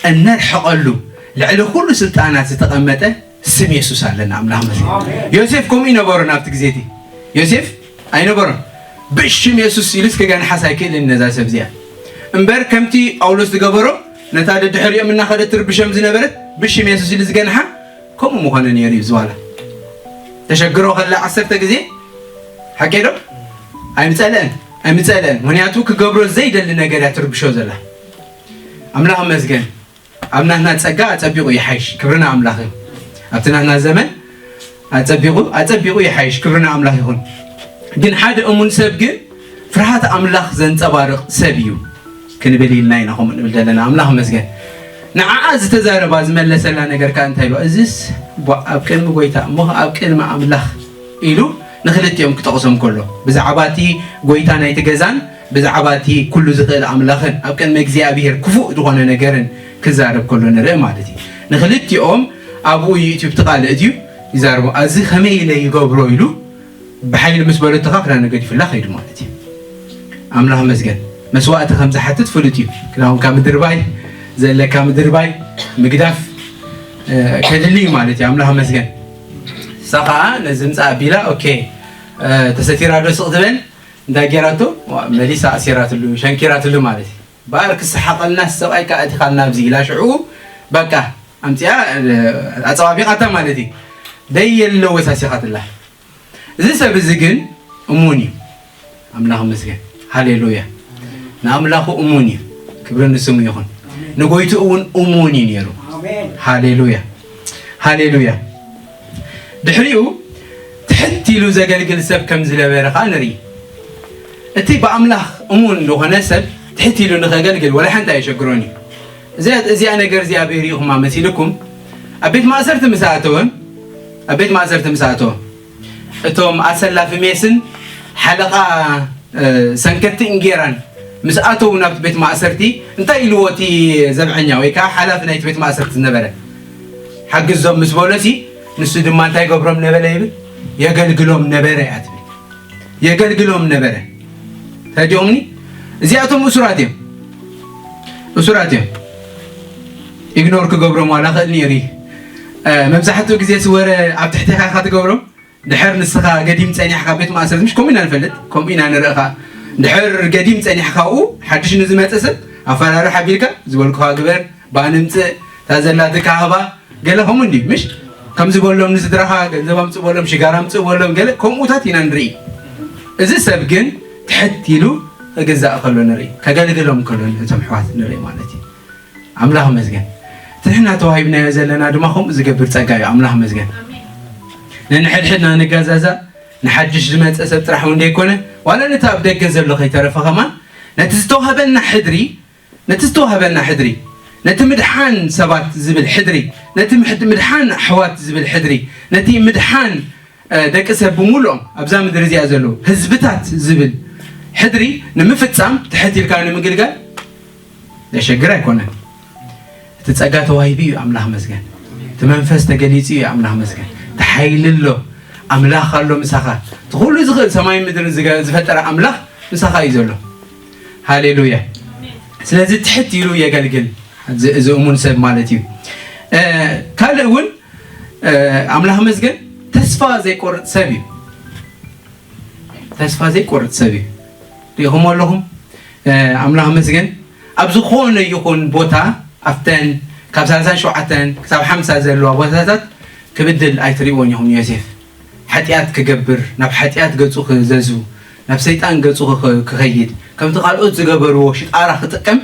እነርሕቐሉ፣ ልዕሊ ኩሉ ስልጣናት ዝተቐመጠ ስም የሱስ ኣለና። ኣምላኽ ይመስገን። ዮሴፍ ከምኡ ይነበሮ ናብቲ ግዜ እቲ። ዮሴፍ ኣይነበሮን። ብሽም የሱስ ኢሉስ ክገንሓስ ኣይክእልን ነዛ ሰብ እዚኣ። እምበር ከምቲ ጳውሎስ ዝገበሮ ነታ ደድሕሪኦም እናኸደት ትርብሸም ዝነበረት ብሽም የሱስ ኢሉ ዝገንሓ ከምኡ ምኾነ ነይሩ እዩ ዝዋላ። ተሸግሮ ከላ ዓሰርተ ግዜ ሓቀይ ዶ? ኣይምጸልአን፣ ኣይምጸልአን። ምኽንያቱ ክገብሮ ዘይደሊ ነገር እያ ትርብሾ ዘላ። ኣምላኽ ይመስገን። ኣብ ናትና ጸጋ ኣጸቢቑ ይሓይሽ። ክብሪ ንኣምላኽ እዩ። ኣብቲ ናትና ዘመን ኣጸቢቑ፣ ኣጸቢቑ ይሓይሽ። ክብሪ ንኣምላኽ ይኹን። ግን ሓደ እሙን ሰብ ግን ፍርሃት ኣምላኽ ዘንጸባርቕ ሰብ እዩ ክንብል ኢልና ኢና ከምኡ ንብል ዘለና። ኣምላኽ ይመስገን። ንዓኣ ዝተዛረባ ዝመለሰላ ነገር ከኣ እንታይ ኢልዋ? እዝስ ቧ-፣ ኣብ ቅድሚ ጎይታ እሞ ኸኣ ኣብ ቅድሚ ኣምላኽ ኢሉ ንኽልቲኦም ክጠቕሶም ከሎ፣ ብዛዕባ እቲ ጎይታ ናይቲ ገዛን ብዛዕባ እቲ ኩሉ ዝኽእል ኣምላኽን ኣብ ቅድሚ እግዚኣብሄር ክፉእ ዝኾነ ነገርን ክዛረብ ከሎ ንርኢ ማለት እዩ። ንኽልቲኦም ኣብኡ እዩ እቲ ቃል እትዩ ይዛረቡ። "እዚ ከመይ ኢለ ይገብሮ?" ኢሉ ብሓይሊ ምስ በለቶ ከዓ ክዳኑ ገዲፉላ ከይዱ ማለት እዩ። ኣምላኽ መስገን። መስዋእቲ ከም ዝሓትት ፍሉጥ እዩ። ክዳውንካ ምድርባይ፣ ዘለካ ምድርባይ፣ ምግዳፍ፣ እ፣ ከድሊ እዩ ማለት እዩ። ኣምላኽ መስገን። እሳ ከዓ ነዚ ምፃእ ኣቢላ፣ ኦኬ፣ እ፣ ተሰቲራ ዶ ስቕ ትበል? እንታይ ጌራቶ? ዋ፣ መሊሳ ኣሲራትሉ፣ ሸንኪራትሉ ማለት እዩ። በኣር ክሰሓቐልና ሰብኣይ ከዓ እቲኻልና ኣብዚ ኢላ ሽዑ በቃ ኣምፂኣ፣ እ፣ ኣፀባቢቓታ ማለት እዩ። ደይ የለ ወሳሲኻትላ። እዚ ሰብ እዚ ግን እሙን እዩ። ኣምላኽ ይመስገን። ሃሌሉያ። ንኣምላኹ እሙን እዩ። ክብሪ ንስሙ ይኹን። ንጎይትኡ እውን እሙን እዩ ነይሩ። ኣሜን። ሃሌሉያ። ሃሌሉያ። ድሕሪኡ ትሕት ኢሉ ዘገልግል ሰብ ከም ዝነበረ ኸዓ ንርኢ። እቲ ብኣምላኽ እሙን ዝኾነ ሰብ ትሕት ኢሉ ንኸገልግል ወላ ሓንቲ ኣየሸግሮን እዩ። እዚኣ፣ እዚኣ ነገር እዚኣ በሪኹማ መሲልኩም ኣብ ቤት ማእሰርቲ ምስ ኣተወ፣ ኣብ ቤት ማእሰርቲ ምስ ኣተወ፣ እቶም ኣሰላፊ ሜስን ሓለቓ፣ እ፣ ሰንከቲ እንጌራን ምስ ኣተዉ ናብቲ ቤት ማእሰርቲ፣ እንታይ ኢልዎ እቲ ዘብዐኛ ወይ ከዓ ሓላፊ ናይቲ ቤት ማእሰርቲ ዝነበረ? "ሓግዞም" ምስ በሎሲ፣ ንሱ ድማ እንታይ ገብሮም ነበረ ይብል? "የገልግሎም ነበረ" እያ ትብል። "የገልግሎም ነበረ". ተዲኦምኒ? እዚኣቶም እሱራት እዮም። እሱራት እዮም። ኢግኖር ክገብሮም ዋላ ክእል ነይሩ እዩ። እ፣ መብዛሕትኡ ግዜ ስወረ ኣብ ትሕቴኻ ኢኻ ትገብሮም። ድሕር ንስኻ ገዲም ጸኒሕካ ቤት ማእሰርቲ፣ ምሽ ከምኡ ኢና ንፈልጥ፣ ከምኡ ኢና ንርኢ ኸኣ። ድሕር ገዲም ጸኒሕካ፣ ኡ፣ ሓድሽ ንዝመጸ ሰብ ኣፈራርሕ ኣቢልካ፣ ዝበልኩኻ ግበር፣ ብኣ ንምጽእ፣ እታ ዘላትካ ሃባ፣ ገለ ከምኡ እንድዩ፣ ምሽ? ከም ዝበሎም ንስድራኻ ገንዘብ ኣምጽእ በሎም፣ ሽጋራ ኣምጽእ በሎም፣ ገለ ከምኡታት ኢና ንርኢ። እዚ ሰብ ግን ትሕት ኢሉ ክግዛእ ከሎ ንርኢ፣ ከገልግሎም ከሎ ነቶም ኣሕዋት ንርኢ ማለት እዩ። ኣምላኽ ይመስገን። እቲ ንሕና ተዋሂብናዮ ዘለና ድማ ከምኡ ዝገብር ጸጋ እዩ። ኣምላኽ ይመስገን። ነንሕድሕድና ንገዛዛእ፣ ንሓድሽ ዝመጸ ሰብ ጥራሕ እውን ዘይኮነ፣ ዋላ ነቲ ኣብ ደገ ዘሎ ከይተረፈ ከማን፣ ነቲ ዝተዋህበና ሕድሪ፣ ነቲ ዝተዋህበና ሕድሪ፣ ነቲ ምድሓን ሰባት ዝብል ሕድሪ፣ ነቲ ምሕድ- ምድሓን ኣሕዋት ዝብል ሕድሪ፣ ነቲ ምድሓን ደቂ ሰብ ብምሉኦም ኣብዛ ምድሪ እዚኣ ዘለዉ ህዝብታት ዝብል ሕድሪ ንምፍጻም ትሕት ኢልካ ንምግልጋል ዘሸግር ኣይኮነን። እቲ ጸጋ ተዋሂቡ እዩ፣ ኣምላኽ መስገን። እቲ መንፈስ ተገሊጹ እዩ፣ ኣምላኽ መስገን። እቲ ሓይሊ ኣሎ፣ ኣምላኽ ኣሎ ምሳኻ። እቲ ኩሉ ዝኽእል ሰማይ ምድርን ዝፈጠረ ኣምላኽ ምሳኻ እዩ ዘሎ። ሃሌሉያ። ስለዚ ትሕት ኢሉ የገልግል እዚ እሙን ሰብ ማለት እዩ። ካልእ እውን ኣምላኽ መስገን፣ ተስፋ ዘይቆርጥ ሰብ እዩ። ተስፋ ዘይቆርጥ ሰብ እዩ። ሪኢኹም ኣለኹም? ኣምላኽ መስገን፣ ኣብ ዝኾነ ይኹን ቦታ ኣብተን ካብ ሰላሳን ሸውዓተን ክሳብ ሓምሳ ዘለዋ ቦታታት ክብድል ኣይትሪእዎን ኢኹም። ዮሴፍ ሓጢኣት ክገብር፣ ናብ ሓጢኣት ገጹ ክዘዙ፣ ናብ ሰይጣን ገጹ ክኸይድ፣ ከምቲ ካልኦት ዝገበርዎ ሽጣራ ክጥቀም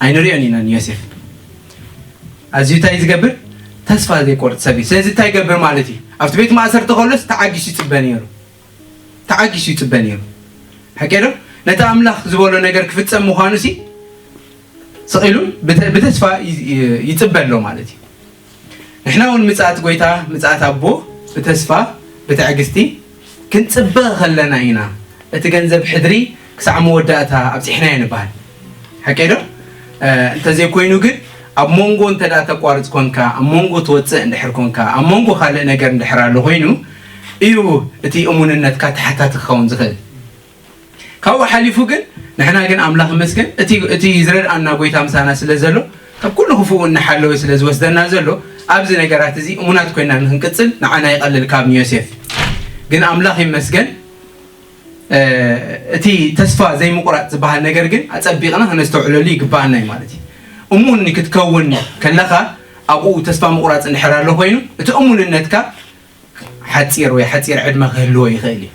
ኣይንሪኦን ኢና ንዮሴፍ። ኣዝዩ እንታይ ዝገብር? ተስፋ ዘይቆርጥ ሰብ እዩ። ስለዚ እንታይ ይገብር ማለት እዩ? ኣብቲ ቤት ማእሰርቲ ከሎስ ተዓጊሱ ይጽበ ነይሩ። ተዓጊሱ ይጽበ ነይሩ። ሓቂ ዶ? ነቲ ኣምላኽ ዝበሎ ነገር ክፍጸም ምዃኑ ሲ ስቕ ኢሉ ብተስፋ ይጽበ ኣሎ ማለት እዩ። ንሕና እውን ምጽኣት ጎይታ፣ ምጽኣት ኣቦ ብተስፋ ብትዕግስቲ ክንጽበ ከለና ኢና እቲ ገንዘብ ሕድሪ ክሳዕ መወዳእታ ኣብጺሕናዮ ንበሃል። ሓቂ ዶ? እንተዘይኮይኑ ግን ኣብ መንጎ እንተ ደኣ ተቋርጽ ኮንካ፣ ኣብ መንጎ ትወጽእ እንድሕር ኮንካ፣ ኣብ መንጎ ካልእ ነገር እንድሕር ኣሎ ኮይኑ እዩ እቲ እሙንነትካ ተሓታቲ ክኸውን ዝኽእል። ካብኡ ሓሊፉ ግን ንሕና ግን ኣምላኽ ይመስገን እቲ ዝረድኣና ጎይታ ምሳና ስለ ዘሎ ካብ ኩሉ ክፉእ እናሓለወ ስለ ዝወስደና ዘሎ ኣብዚ ነገራት እዚ እሙናት ኮይና ንክንቅጽል ንዓና ይቐልል ካብ ንዮሴፍ። ግን ኣምላኽ ይመስገን እቲ ተስፋ ዘይምቑራጽ ዝበሃል ነገር ግን ኣጸቢቕና ከነስተውዕለሉ ይግባኣና እዩ ማለት እዩ። እሙን ክትከውን ከለኻ ኣብኡ ተስፋ ምቑራጽ እንድሕር ኣሎ ኮይኑ እቲ እሙንነትካ ሓጺር ወይ ሓጺር ዕድመ ክህልዎ ይኽእል እዩ።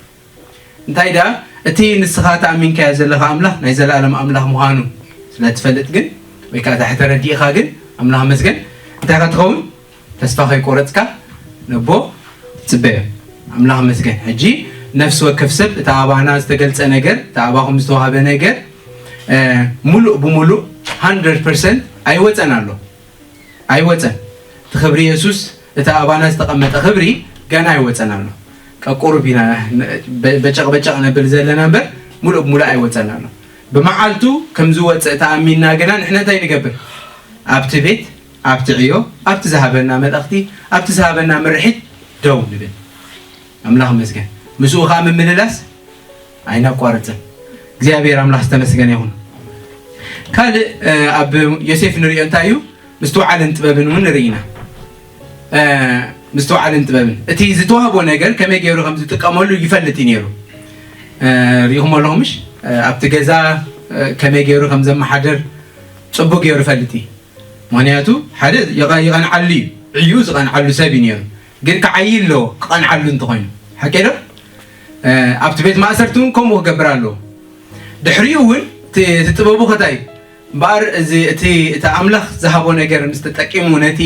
እንታይ ደኣ እቲ ንስኻ ተኣሚንካዮ ዘለኻ ኣምላኽ ናይ ዘለኣለም ኣምላኽ ምዃኑ ስለ ትፈልጥ ግን ወይ ከዓ እታ ተረዲእኻ ግን ኣምላኽ መስገን እንታይ ኢኻ ትኸውን? ተስፋ ከይቆረጽካ ነቦ ትጽበዮ። ኣምላኽ መስገን። ሕጂ ነፍሲ ወከፍ ሰብ እቲ ኣባና ዝተገልጸ ነገር እቲ ኣባኹም ዝተዋህበ ነገር ሙሉእ ብሙሉእ ሃንድረድ ፐርሰንት ኣይወጸን ኣሎ። ኣይወጸን። እቲ ክብሪ የሱስ እቲ ኣባና ዝተቐመጠ ክብሪ ገና ኣይወጸን ኣሎ። ቀቁሩብ ኢና በጨቕ በጨቕ ነብል ዘለና እምበር ሙሉእ ብሙሉእ ኣይወጸን ኣሎ። ብመዓልቱ ከም ዝወጽእ ተኣሚንና ግና ንሕና እንታይ ንገብር? ኣብቲ ቤት፣ ኣብቲ ዕዮ፣ ኣብቲ ዝሃበና መልእኽቲ፣ ኣብቲ ዝሃበና ምርሒት ደው ንብል። ኣምላኽ መስገን። ምስኡ ኸዓ ምምልላስ ኣይነቋርጽን። እግዚኣብሔር ኣምላኽ ዝተመስገነ ይኹን። ካልእ ኣብ ዮሴፍ ንሪኦ እንታይ እዩ? ምስትውዓልን ጥበብን እውን ንርኢ ኢና። ምስትውዓልን ጥበብን እቲ ዝተዋህቦ ነገር ከመይ ገይሩ ከም ዝጥቀመሉ ይፈልጥ እዩ ነይሩ። ርኢኹም ኣለኹም ምሽ ኣብቲ ገዛ ከመይ ገይሩ ከም ዘመሓድር ጽቡቅ ገይሩ ይፈልጥ እዩ። ምክንያቱ ሓደ ይቐንዓሉ እዩ፣ ዕዩ ዝቐንዓሉ ሰብ እዩ ነይሩ። ግን ክዓይ ኣለዎ ክቐንዓሉ እንተኮይኑ ሓቂ ዶ? ኣብቲ ቤት ማእሰርቲ እውን ከምኡ ክገብር ኣለዎ። ድሕሪኡ እውን እቲ ጥበቡ ከታይ እምበኣር እዚ እቲ እቲ ኣምላኽ ዝሃቦ ነገር ምስ ተጠቂሙ ነቲ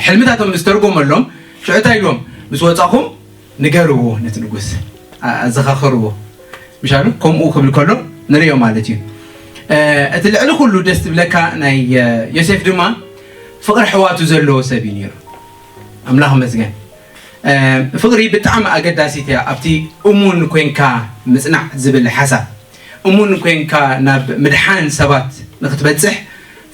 ሕልምታቶም ምስ ተርጎመሎም ሽዑ እንታይ ኢልዎም? ምስ ወፃኹም ንገርዎ ነቲ ንጉስ ኣዘኻኽርዎ። ምሻሉ ከምኡ ክብል ከሎ ንሪኦ ማለት እዩ። እቲ ልዕሊ ኩሉ ደስ ትብለካ ናይ ዮሴፍ ድማ ፍቕሪ ኣሕዋቱ ዘለዎ ሰብ እዩ ነይሩ። ኣምላኽ መስገን። ፍቕሪ ብጣዕሚ ኣገዳሲት እያ ኣብቲ እሙን ኮንካ ምፅናዕ ዝብል ሓሳብ። እሙን ኮንካ ናብ ምድሓን ሰባት ንክትበፅሕ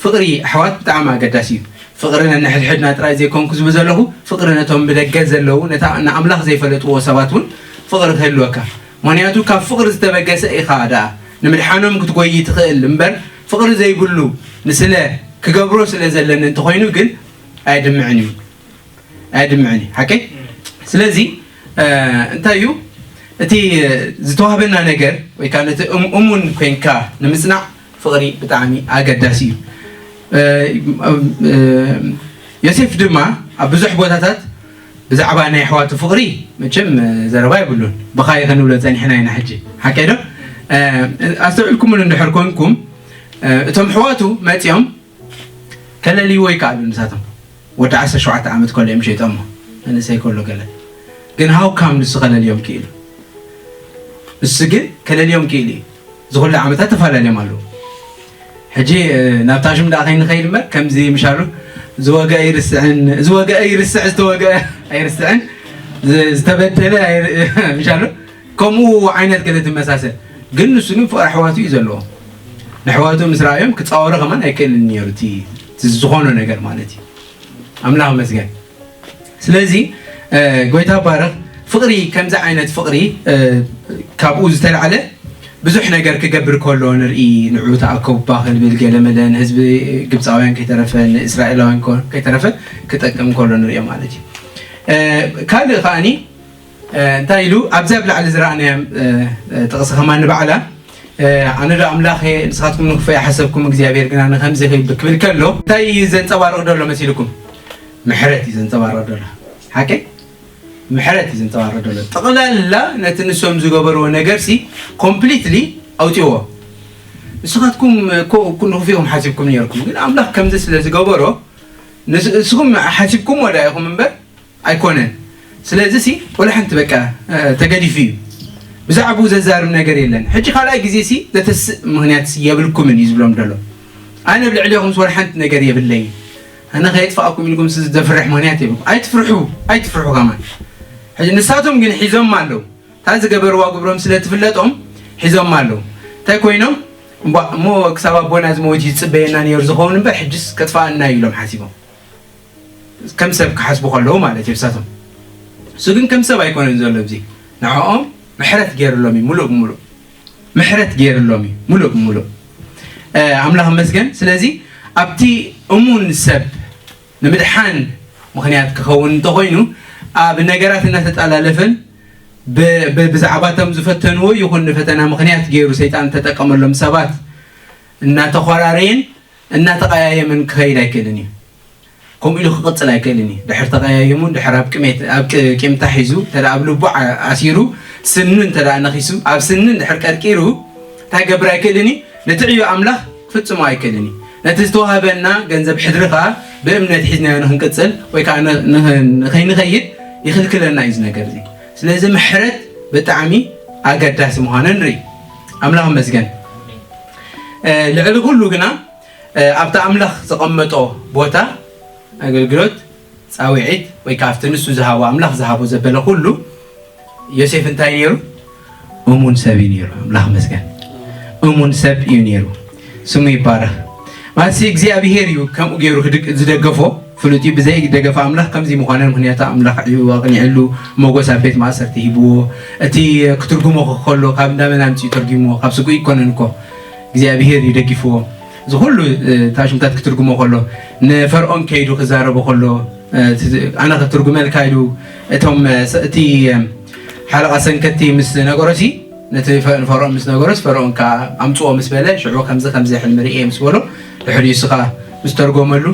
ፍቕሪ ኣሕዋት ብጣዕሚ ኣገዳሲ እዩ። ፍቕሪ ነንሕድሕድና ጥራይ ዘይኮንኩ ዝብል ዘለኹ ፍቕሪ ነቶም ብደገ ዘለዉ ነታ ንኣምላኽ ዘይፈለጥዎ ሰባት እውን ፍቕሪ ክህልወካ። ምክንያቱ ካብ ፍቕሪ ዝተበገሰ ኢኻ ደኣ ንምድሓኖም ክትጎይ ትኽእል እምበር ፍቕሪ ዘይብሉ ንስለ ክገብሮ ስለ ዘለኒ እንተኾይኑ ግን ኣየድምዕን እዩ። ኣየድምዕን እዩ ሓቀይ። ስለዚ እንታይ እዩ እቲ ዝተዋህበና ነገር ወይ ከዓ ነቲ እሙን ኮንካ ንምፅናዕ ፍቕሪ ብጣዕሚ ኣገዳሲ እዩ። ዮሴፍ ድማ ኣብ ብዙሕ ቦታታት ብዛዕባ ናይ ኣሕዋቱ ፍቕሪ መቸም ዘረባ የብሉን። ብኻይ ክንብሎ ፀኒሕና ኢና ሕጂ ሓቀይ ዶ? ኣስተውዕልኩምሉ እንድሕር ኮንኩም እቶም ኣሕዋቱ መፂኦም ከለልይዎ ይከኣሉ ንሳቶም ወዲ ዓሰርተ ሸውዓተ ዓመት ከሎ እዮም ሸይጦሞ መንእሰይ ከሎ ገለ ግን how come ንሱ ከለልዮም ክኢሉ ንሱ ግን ከለልዮም ክኢሉ እዩ ዝኩሉ ዓመታት ተፈላለዮም ኣለዉ ሕጂ ናብታ ሽም ደኣ ከይንኸይድ እምበር ከምዚ ምሻሉ ዝወገአ ይርስዕን ዝወገአ ይርስዕ ዝተወገአ ኣይርስዕን ዝተበደለ ምሻሉ ከምኡ ዓይነት ገለ ትመሳሰል። ግን ንሱ ግን ፍቕሪ ኣሕዋቱ እዩ ዘለዎ። ንኣሕዋቱ ምስ ረኣዮም ክፃወሮ ከማን ኣይክእልን ነይሩ እቲ ዝኾኖ ነገር ማለት እዩ። ኣምላኽ መስገን። ስለዚ ጎይታ ባረኽ። ፍቕሪ ከምዚ ዓይነት ፍቕሪ ካብኡ ዝተላዕለ ብዙሕ ነገር ክገብር ከሎ ንርኢ። ንዑ ተኣከቡባ ክንብል ገለመለ ንህዝቢ ግብፃውያን ከይተረፈ ንእስራኤላውያን ከይተረፈ ክጠቅም ከሎ ንሪኦ ማለት እዩ። ካልእ ከዓኒ እንታይ ኢሉ ኣብዚ ኣብ ላዕሊ ዝረኣናዮም ጥቕሲ ከማን ንባዕላ ኣነ ዶ ኣምላኽ ንስኻትኩም ንክፉ ይሓሰብኩም እግዚኣብሔር ግና ንከምዚ ክብል ከሎ እንታይ እዩ ዘንፀባርቕ ዘሎ መሲልኩም? ምሕረት እዩ ዘንፀባርቕ ዘሎ። ሓቀይ ምሕረት እዩ ዘንፀባርቕ ዘሎ። ጠቕላላ ነቲ ንሶም ዝገበርዎ ነገር ሲ ኮምፕሊትሊ ኣውፅዎ። ንስኻትኩም እኮ ንክፉ ኢኹም ሓሲብኩም ነርኩም፣ ግን ኣምላኽ ከምዚ ስለ ዝገበሮ ንስኹም ሓሲብኩም ወዳ ኢኹም እምበር ኣይኮነን። ስለዚ ሲ ወላ ሓንቲ በቃ ተገዲፉ እዩ። ብዛዕባኡ ዘዛርብ ነገር የለን። ሕጂ ካልኣይ ግዜ ሲ ዘተስእ ምክንያት ሲ የብልኩምን እዩ ዝብሎም ዘሎ። ኣነ ኣብ ልዕሌኹም ሲ ወላ ሓንቲ ነገር የብለይን። ኣነ ከየጥፋኣኩም ኢልኩም ሲ ዘፍርሕ ምክንያት የብልኩም። ኣይትፍርሑ፣ ኣይትፍርሑ ከማን። ሕጂ ንሳቶም ግን ሒዞም ኣለዉ። እታ ዝገበርዋ ግብሮም ስለ ትፍለጦም ሒዞም ኣለዉ። እንታይ ኮይኖም እሞ ክሳብ ኣቦና ዝመውት ይፅበየና ነይሩ ዝኸውን እምበር ሕጅስ ከጥፋኣና እዩ ኢሎም ሓሲቦም። ከም ሰብ ክሓስቡ ከለዉ ማለት እዩ እሳቶም። እሱ ግን ከም ሰብ ኣይኮነን ዘሎ። እዚ ንዕኦም ምሕረት ገይርሎም እዩ፣ ሙሉእ ብሙሉእ ምሕረት ገይርሎም እዩ፣ ሙሉእ ብሙሉእ። ኣምላኽ መስገን። ስለዚ ኣብቲ እሙን ሰብ ንምድሓን ምክንያት ክኸውን እንተኾይኑ ኣብ ነገራት እናተጠላለፈን ብዛዕባቶም ዝፈተንዎ ይኹን ንፈተና ምክንያት ገይሩ ሰይጣን ተጠቀመሎም ሰባት እናተኾራረየን እናተቐያየምን ክኸይድ ኣይክእልን እዩ። ከምኡ ኢሉ ክቕፅል ኣይክእልን እዩ። ድሕር ተቐያይሙ ድሕር ኣብ ቅሜት ኣብ ቂምታ ሒዙ እንተ ኣብ ልቡ ኣሲሩ ስኑ እንተ ነኺሱ ኣብ ስኒ ድሕር ቀርቂሩ እንታይ ገብር ኣይክእልን እዩ። ነቲ ዕዮ ኣምላኽ ክፍፅሞ ኣይክእልን እዩ። ነቲ ዝተዋህበና ገንዘብ ሕድሪ ከዓ ብእምነት ሒዝናዮ ንክንቅፅል ወይ ከዓ ንኸይንኸይድ ይኽልክለና እዩ ዝነገር እዚ። ስለዚ ምሕረት ብጣዕሚ ኣገዳሲ ምዃኑ ንርኢ። ኣምላኽ መስገን። ልዕሊ ኩሉ ግና ኣብቲ ኣምላኽ ዘቐመጦ ቦታ ኣገልግሎት ፃውዒት ወይ ከዓ ኣብቲ ንሱ ዝሃቦ ኣምላኽ ዝሃቦ ዘበለ ኩሉ ዮሴፍ እንታይ ነይሩ? እሙን ሰብ እዩ ነይሩ። ኣምላኽ መስገን። እሙን ሰብ እዩ ነይሩ። ስሙ ይባረኽ። ማለት እግዚኣብሄር እዩ ከምኡ ገይሩ ዝደገፎ ፍሉጥ እዩ። ብዘይ ደገፈ ኣምላኽ ከምዚ ምዃነ ምክንያቱ ኣምላኽ ዕዩ ኣቕኒዕሉ ሞጎስ ኣብ ቤት ማእሰርቲ ሂብዎ። እቲ ክትርጉሞ ከሎ ካብ እንዳመን ኣምፅኡ ተርጉሞ ካብ ስጉ ይኮነን እኮ እግዚኣብሄር እዩ ደጊፍዎ። እዚ ኩሉ ታሽምታት ክትርጉሞ ከሎ ንፈርዖን ከይዱ ክዛረቦ ከሎ ኣነ ክትርጉመልካ ኢሉ እቶም እቲ ሓለቓ ሰንከቲ ምስ ነገሮሲ ነቲ ንፈርዖን ምስ ነገሮስ ፈርዖን ከዓ ኣምፅኦ ምስ በለ ሽዑ ከምዚ ከምዚ ሕልሚ ርእየ ምስ በሎ ድሕሪኡ ስኻ ምስ ተርጎመሉ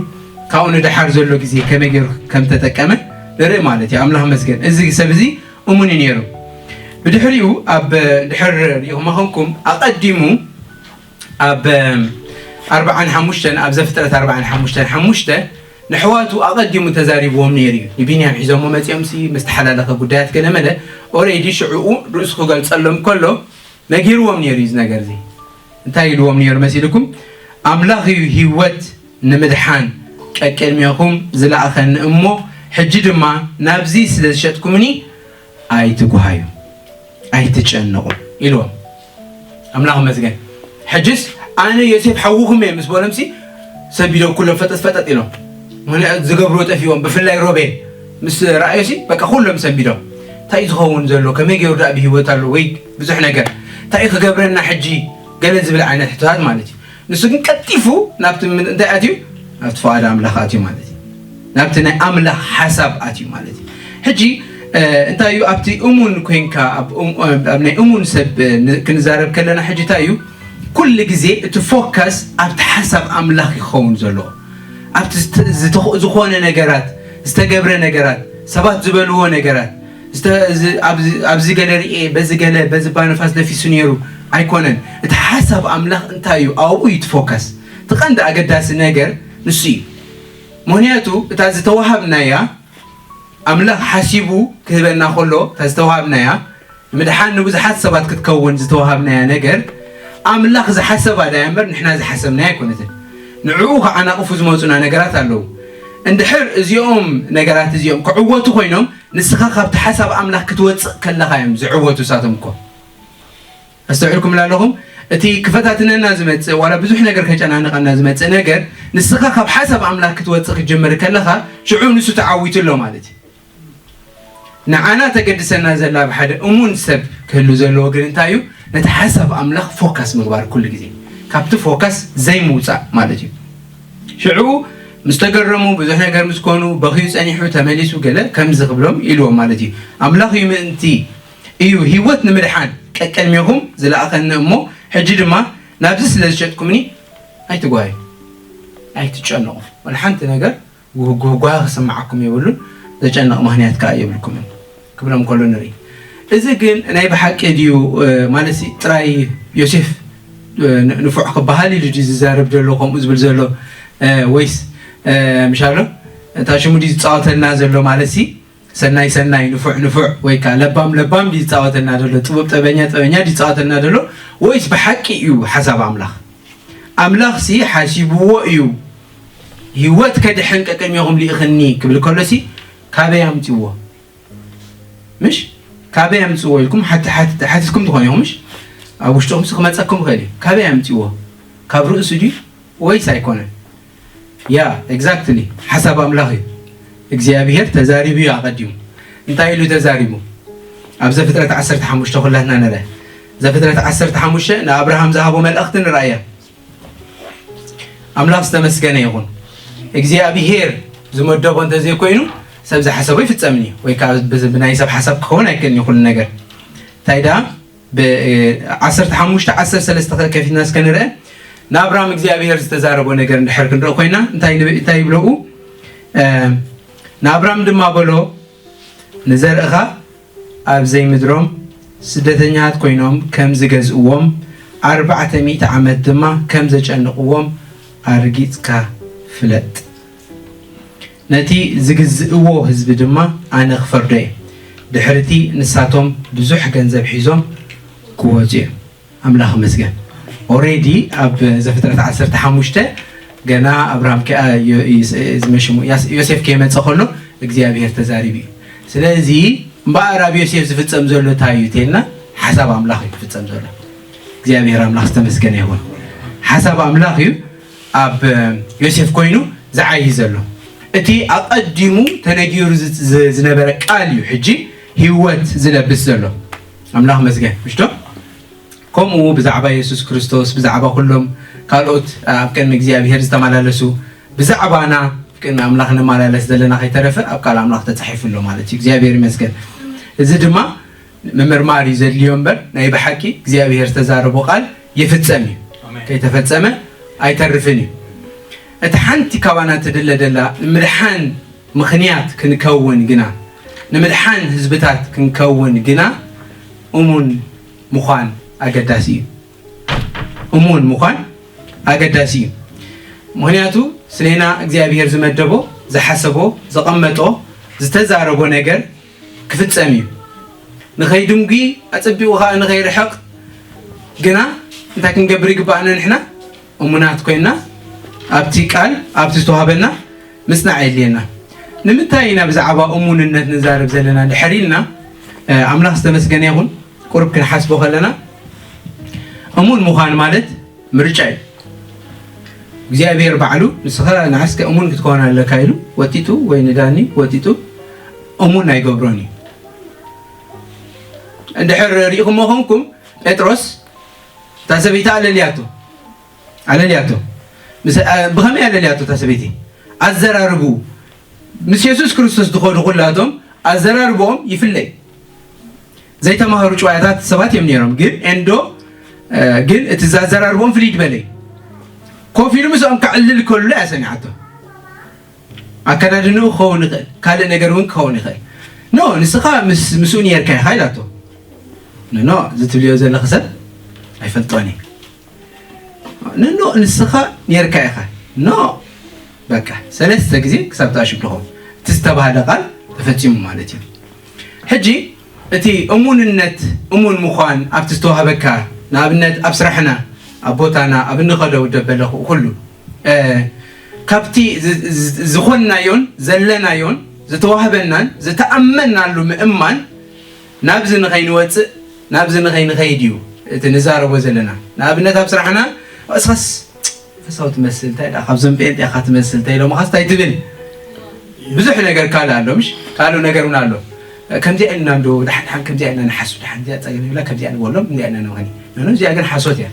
ካብኡ ንደሓር ዘሎ ግዜ ከመይ ገይሩ ከም ተጠቀመ ንርኢ ማለት እዩ። ኣምላኽ መስገን። እዚ ሰብ እዚ እሙን እዩ ነይሩ። ብድሕሪኡ ኣብ ድሕር ሪኢኹም ኮንኩም ኣቐዲሙ ኣብ ኣርባዓን ሓሙሽተን ኣብ ዘፍጥረት ኣርባዓን ሓሙሽተን ሓሙሽተ ንሕዋቱ ኣቐዲሙ ተዛሪብዎም ነይሩ እዩ። ንቢንያም ሒዞሞ መፂኦም ሲ ምስ ተሓላለኸ ጉዳያት ገለ መለ ኦሬዲ ሽዕኡ ርእሱ ክገልፀሎም ከሎ ነጊርዎም ነይሩ እዩ። እዚ ነገር እዚ እንታይ ኢልዎም ነይሩ መሲልኩም? ኣምላኽ እዩ ህይወት ንምድሓን ቀቅድሜኹም ዝለኣኸኒ እሞ ሕጂ ድማ ናብዚ ስለ ዝሸጥኩምኒ ኣይትጉሃዩ ኣይትጨነቑ ኢልዎም። ኣምላኽ መስገን። ሕጅስ ኣነ ዮሴፍ ሓውኹም እየ ምስ በሎምሲ ሰቢዶም ኩሎም ፈጠጥ ፈጠጥ ኢሎም ምክንያቱ ዝገብርዎ ጠፊዎም ብፍላይ ሮቤል ምስ ረኣዮሲ በቃ ኩሎም ሰቢዶም እንታይ እዩ ዝኸውን ዘሎ ከመይ ገይሩ ዳኣ ብሂወት ኣሎ ወይ ብዙሕ ነገር እንታይ እዩ ክገብረና ሕጂ ገለ ዝብል ዓይነት ሕቶታት ማለት እዩ። ንሱ ግን ቀልጢፉ ናብቲ እንታይ ኣትዩ ናብቲ ፍቓድ ኣምላኽ ኣትዩ ማለት እዩ። ናብቲ ናይ ኣምላኽ ሓሳብ ኣትዩ ማለት እዩ። ሕጂ እንታይ እዩ ኣብቲ እሙን ኮንካ ኣብ ናይ እሙን ሰብ ክንዛረብ ከለና ሕጂ እንታይ እዩ ኩሉ ግዜ እቲ ፎካስ ኣብቲ ሓሳብ ኣምላኽ ይኸውን ዘለዎ ኣብቲ ዝኾነ ነገራት ዝተገብረ ነገራት ሰባት ዝበልዎ ነገራት ኣብዚ ገለ ርኤ በዚ ገለ በዚ ባነፋስ ነፊሱ ነይሩ ኣይኮነን። እቲ ሓሳብ ኣምላኽ እንታይ እዩ ኣብኡ እዩ ትፎከስ። እቲ ቀንዲ ኣገዳሲ ነገር ንሱ እዩ። ምክንያቱ እታ ዝተዋሃብናያ ኣምላኽ ሓሲቡ ክህበና ከሎ እታ ዝተዋሃብናያ ንምድሓን ንብዙሓት ሰባት ክትከውን ዝተዋሃብናያ ነገር ኣምላኽ ዝሓሰባ ዳያ እምበር ንሕና ዝሓሰብናያ ኣይኮነትን። ንዕኡ ከዓናቕፉ ዝመፁና ነገራት ኣለዉ። እንድሕር እዚኦም ነገራት እዚኦም ክዕወቱ ኮይኖም፣ ንስኻ ካብቲ ሓሳብ ኣምላኽ ክትወፅእ ከለኻ እዮም ዝዕወቱ እሳቶም እኮ። ኣስተውዒልኩምላ ኣለኹም? እቲ ክፈታትነና ዝመጽእ፣ ዋላ ብዙሕ ነገር ከጨናንቐና ዝመጽእ ነገር፣ ንስኻ ካብ ሓሳብ ኣምላኽ ክትወጽእ ክትጅምር ከለኻ፣ ሽዑ ንሱ ተዓዊቱ ኣሎ ማለት እዩ። ንዓና ተገድሰና ዘላ ኣብ ሓደ እሙን ሰብ ክህሉ ዘለዎ ግን እንታይ እዩ? ነቲ ሓሳብ ኣምላኽ ፎካስ ምግባር ኩሉ ግዜ። ካብቲ ፎካስ ዘይምውጻእ ማለት እዩ። ሽዑ ምስ ተገረሙ፣ ብዙሕ ነገር ምስ ኮኑ፣ በኽዩ ጸኒሑ፣ ተመሊሱ፣ ገለ ከምዚ ክብሎም ኢልዎም ማለት እዩ። ኣምላኽ እዩ ምእንቲ እዩ ህይወት ንምድሓን ቀቀድሜኹም ዝለኣኸኒ እሞ፣ ሕጂ ድማ ናብዚ ስለ ዝሸጥኩምኒ ኣይትጓዩ፣ ኣይትጨነቑ። ወላ ሓንቲ ነገር ጉህጓህ ክስምዓኩም የብሉን፣ ዘጨንቕ ምኽንያት ከኣ የብልኩምን ክብሎም ከሎ ንርኢ። እዚ ግን ናይ ብሓቂ ድዩ? እ፣ ማለትሲ ጥራይ ዮሴፍ፣ እ፣ ን-፣ ንፉዕ ክበሃል ኢሉ ድዩ ዝዛረብ ዘሎ ከምኡ ዝብል ዘሎ? እ፣ ወይስ፣ እ፣ ምሻሎ እታ ሽሙ ድዩ ዝጻወተልና ዘሎ? ማለትሲ ሰናይ ሰናይ፣ ንፉዕ ንፉዕ ወይ ከኣ ለባም ለባም ድዩ ዝጻወተልና ዘሎ? ጥቡብ ጠበኛ ጠበኛ ድዩ ዝጻወተልና ዘሎ? ወይስ ብሓቂ እዩ ሓሳብ ኣምላኽ? ኣምላኽሲ ሓሲብዎ እዩ፣ ህይወት ከድሕን ቀቀድሜኹም ልኢኽኒ ክብል ከሎሲ ካበይ ኣምጺዎ? ምሽ? ካበይ ኣምጽዎ ኢልኩም ሓቲ-፣ ሓቲ-፣ ሓቲትኩም ትኾኑ ኢኹም፣ ምሽ? ኣብ ውሽጥኹምሲ ክመጸኩም ይኽእል እዩ። ካበይ ኣምጽዎ? ካብ ርእሱ ድዩ ወይስ ኣይኮነን? ያ፣ ኤግዛክትሊ፣ ሓሳብ ኣምላኽ እዩ። እግዚኣብሄር ተዛሪቡ እዩ ኣቐዲሙ። እንታይ ኢሉ ተዛሪቡ? ኣብ ዘፍጥረት ዓሰርተ ሓሙሽተ ኩላትና ንርአ። ዘፍጥረት ዓሰርተ ሓሙሽተ ንኣብርሃም ዝሃቦ መልእኽቲ ንርኣያ። ኣምላኽ ዝተመስገነ ይኹን። እግዚኣብሄር ዝመደቦ እንተዘይኮይኑ ሰብ ዝሓሰቦ ይፍጸምን እዩ። ወይ ከዓ ብ-፣ ብናይ ሰብ ሓሳብ ክኸውን ኣይክእልን እዩ ኩሉ ነገር። እንታይ ደኣ ብ-፣ ዓሰርተ ሓሙሽተ ዓሰርተ ሰለስተ ከፊትና እስከ ንርአ። ንኣብራም እግዚኣብሄር ዝተዛረቦ ነገር እንድሕር ክንርኢ ኮይና እንታይ ንብ-፣ እንታይ ይብለኡ? እ፣ ንኣብራም ድማ በሎ፣ ንዘርእኻ ኣብ ዘይምድሮም ስደተኛታት ኮይኖም ከም ዝገዝእዎም፣ ኣርባዕተ ሚእቲ ዓመት ድማ ከም ዘጨንቕዎም ኣርጊጽካ ፍለጥ። ነቲ ዝግዝእዎ ህዝቢ ድማ ኣነ ክፈርዶ እየ። ድሕርቲ ንሳቶም ብዙሕ ገንዘብ ሒዞም ክወጹ እዮም። ኣምላኽ ይመስገን። ኦሬዲ ኣብ ዘፍጥረት ዓሰርተ ሓሙሽተ ገና ኣብርሃም ከኣ ዮ-፣ ይስ-፣ ዝመሽሙ ያስ-፣ ዮሴፍ ከይመጸ ከሎ እግዚኣብሄር ተዛሪቡ እዩ። ስለዚ እምበኣር ኣብ ዮሴፍ ዝፍጸም ዘሎ እንታይ እዩ ተልና፣ ሓሳብ ኣምላኽ እዩ ዝፍጸም ዘሎ። እግዚኣብሄር ኣምላኽ ዝተመስገነ ይኹን። ሓሳብ ኣምላኽ እዩ ኣብ ዮሴፍ ኮይኑ ዝዓይ ዘሎ። እቲ ኣቐዲሙ ተነጊሩ ዝ-፣ ዝ-፣ ዝነበረ ቃል እዩ ሕጂ ህይወት ዝለብስ ዘሎ። ኣምላኽ መስገን፣ ምሽቶ? ከምኡ ብዛዕባ የሱስ ክርስቶስ፣ ብዛዕባ ኩሎም ካልኦት ኣብ ቅድሚ እግዚኣብሄር ዝተመላለሱ፣ ብዛዕባና ኣብ ቅድሚ ኣምላኽ ንመላለስ ዘለና ከይተረፈ ኣብ ቃል ኣምላኽ ተጻሒፉ ኣሎ ማለት እዩ። እግዚኣብሄር ይመስገን። እዚ ድማ ምምርማር እዩ ዘድልዮ እምበር፣ ናይ ብሓቂ እግዚኣብሄር ዝተዛረቦ ቃል ይፍጸም እዩ። ኣሜን። ከይተፈጸመ ኣይተርፍን እዩ። እቲ ሓንቲ ካባና ትድለ ደላ ንምድሓን ምኽንያት ክንከውን ግና፣ ንምድሓን ህዝብታት ክንከውን ግና እሙን ምዃን ኣገዳሲ እዩ። እሙን ምዃን ኣገዳሲ እዩ። ምኽንያቱ ስሌና እግዚኣብሄር ዝመደቦ፣ ዝሓሰቦ፣ ዘቐመጦ፣ ዝተዛረቦ ነገር ክፍጸም እዩ። ንኸይድንጉ፣ ኣጸቢቑ ኸኣ ንኸይርሕቕ ግና እንታይ ክንገብር ይግባኣና ንሕና? እሙናት ኮይና ኣብቲ ቃል፣ ኣብቲ ዝተዋህበና ምጽናዕ የድልየና። ንምንታይ ኢና ብዛዕባ እሙንነት ንዛረብ ዘለና እንድሕር ኢልና፣ እ፣ ኣምላኽ ዝተመስገነ ይኹን፣ ቁሩብ ክንሓስቦ ከለና፣ እሙን ምዃን ማለት ምርጫ እዩ። እግዚኣብሔር ባዕሉ ንስኻ ንዓስከ እሙን ክትከውን ኣለካ ኢሉ ወጢጡ፣ ወይ ንዳኒ ወጢጡ እሙን ኣይገብሮን እዩ። እንድሕር ርኢኹሞ ኾንኩም፣ ጴጥሮስ እታ ሰበይቲ ኣለልያቶ፣ ኣለልያቶ። ምስ፣ አ፣ ብኸመይ ኣለልያቶ እታ ሰበይቲ? ኣዘራርቡ። ምስ የሱስ ክርስቶስ ዝኸዱ ኩላቶም ኣዘራርብኦም ይፍለይ። ዘይተማሃሩ ጭዋያታት ሰባት እዮም ነይሮም። ግን ኤንዶ፣ እ፣ ግን እቲ ዘዘራርብኦም ፍልይ ዝበለ እዩ። ኮፍ ኢሉ ምስኦም ከዕልል ከሎ እያ ሰሚዓቶ። ኣከዳድንኡ ክኸውን ይኽእል፣ ካልእ ነገር እውን ክኸውን ይኽእል። ኖ፣ ንስኻ ምስ፣ ምስኡ ነይርካ ኢኻ ኢላቶ። ኖ፣ ኖ፣ እዚ ትብልዮ ዘለኺ ሰብ ኣይፈልጦን እየ። ኖ፣ ኖ፣ ንስኻ ነይርካ ኢኻ። ኖ፣ በቃ፣ ሰለስተ ግዜ ክሳብ ትኣሽም ትኸውን። እቲ ዝተባህለ ቃል ተፈጺሙ ማለት እዩ። ሕጂ፣ እቲ እሙንነት፣ እሙን ምዃን ኣብቲ ዝተዋህበካ፣ ንኣብነት፣ ኣብ ስራሕና፣ ኣብ ቦታና ኣብ እንኸዶ ደበለኹ ኩሉ ካብቲ ዝኾንናዮን ዘለናዮን ዝተዋህበናን ዝተኣመናሉ ምእማን ናብዚ ንኸይንወፅእ ናብዚ ንኸይንኸይድ እዩ እቲ ንዛረቦ ዘለና። ንኣብነት ኣብ ስራሕና እስኸስ ፈሳው ትመስል እንታይ ዳ ካብዞም ጴንጤ ኢኻ ትመስል እንታይ ኢሎምኻስ እንታይ ትብል? ብዙሕ ነገር ካልእ ኣሎ ምሽ ካልእ ነገር እውን ኣሎ። ከምዚኣ ኢልና እንዶ ድሓን ድሓን ከምዚኣ ኢልና ንሓሱ ድሓን እዚኣ ፀገም ይብላ ከምዚኣ ንበሎም እንዲኣ ኢና ንመኸኒ። ኖኖ እዚኣ ግን ሓሶት እያ።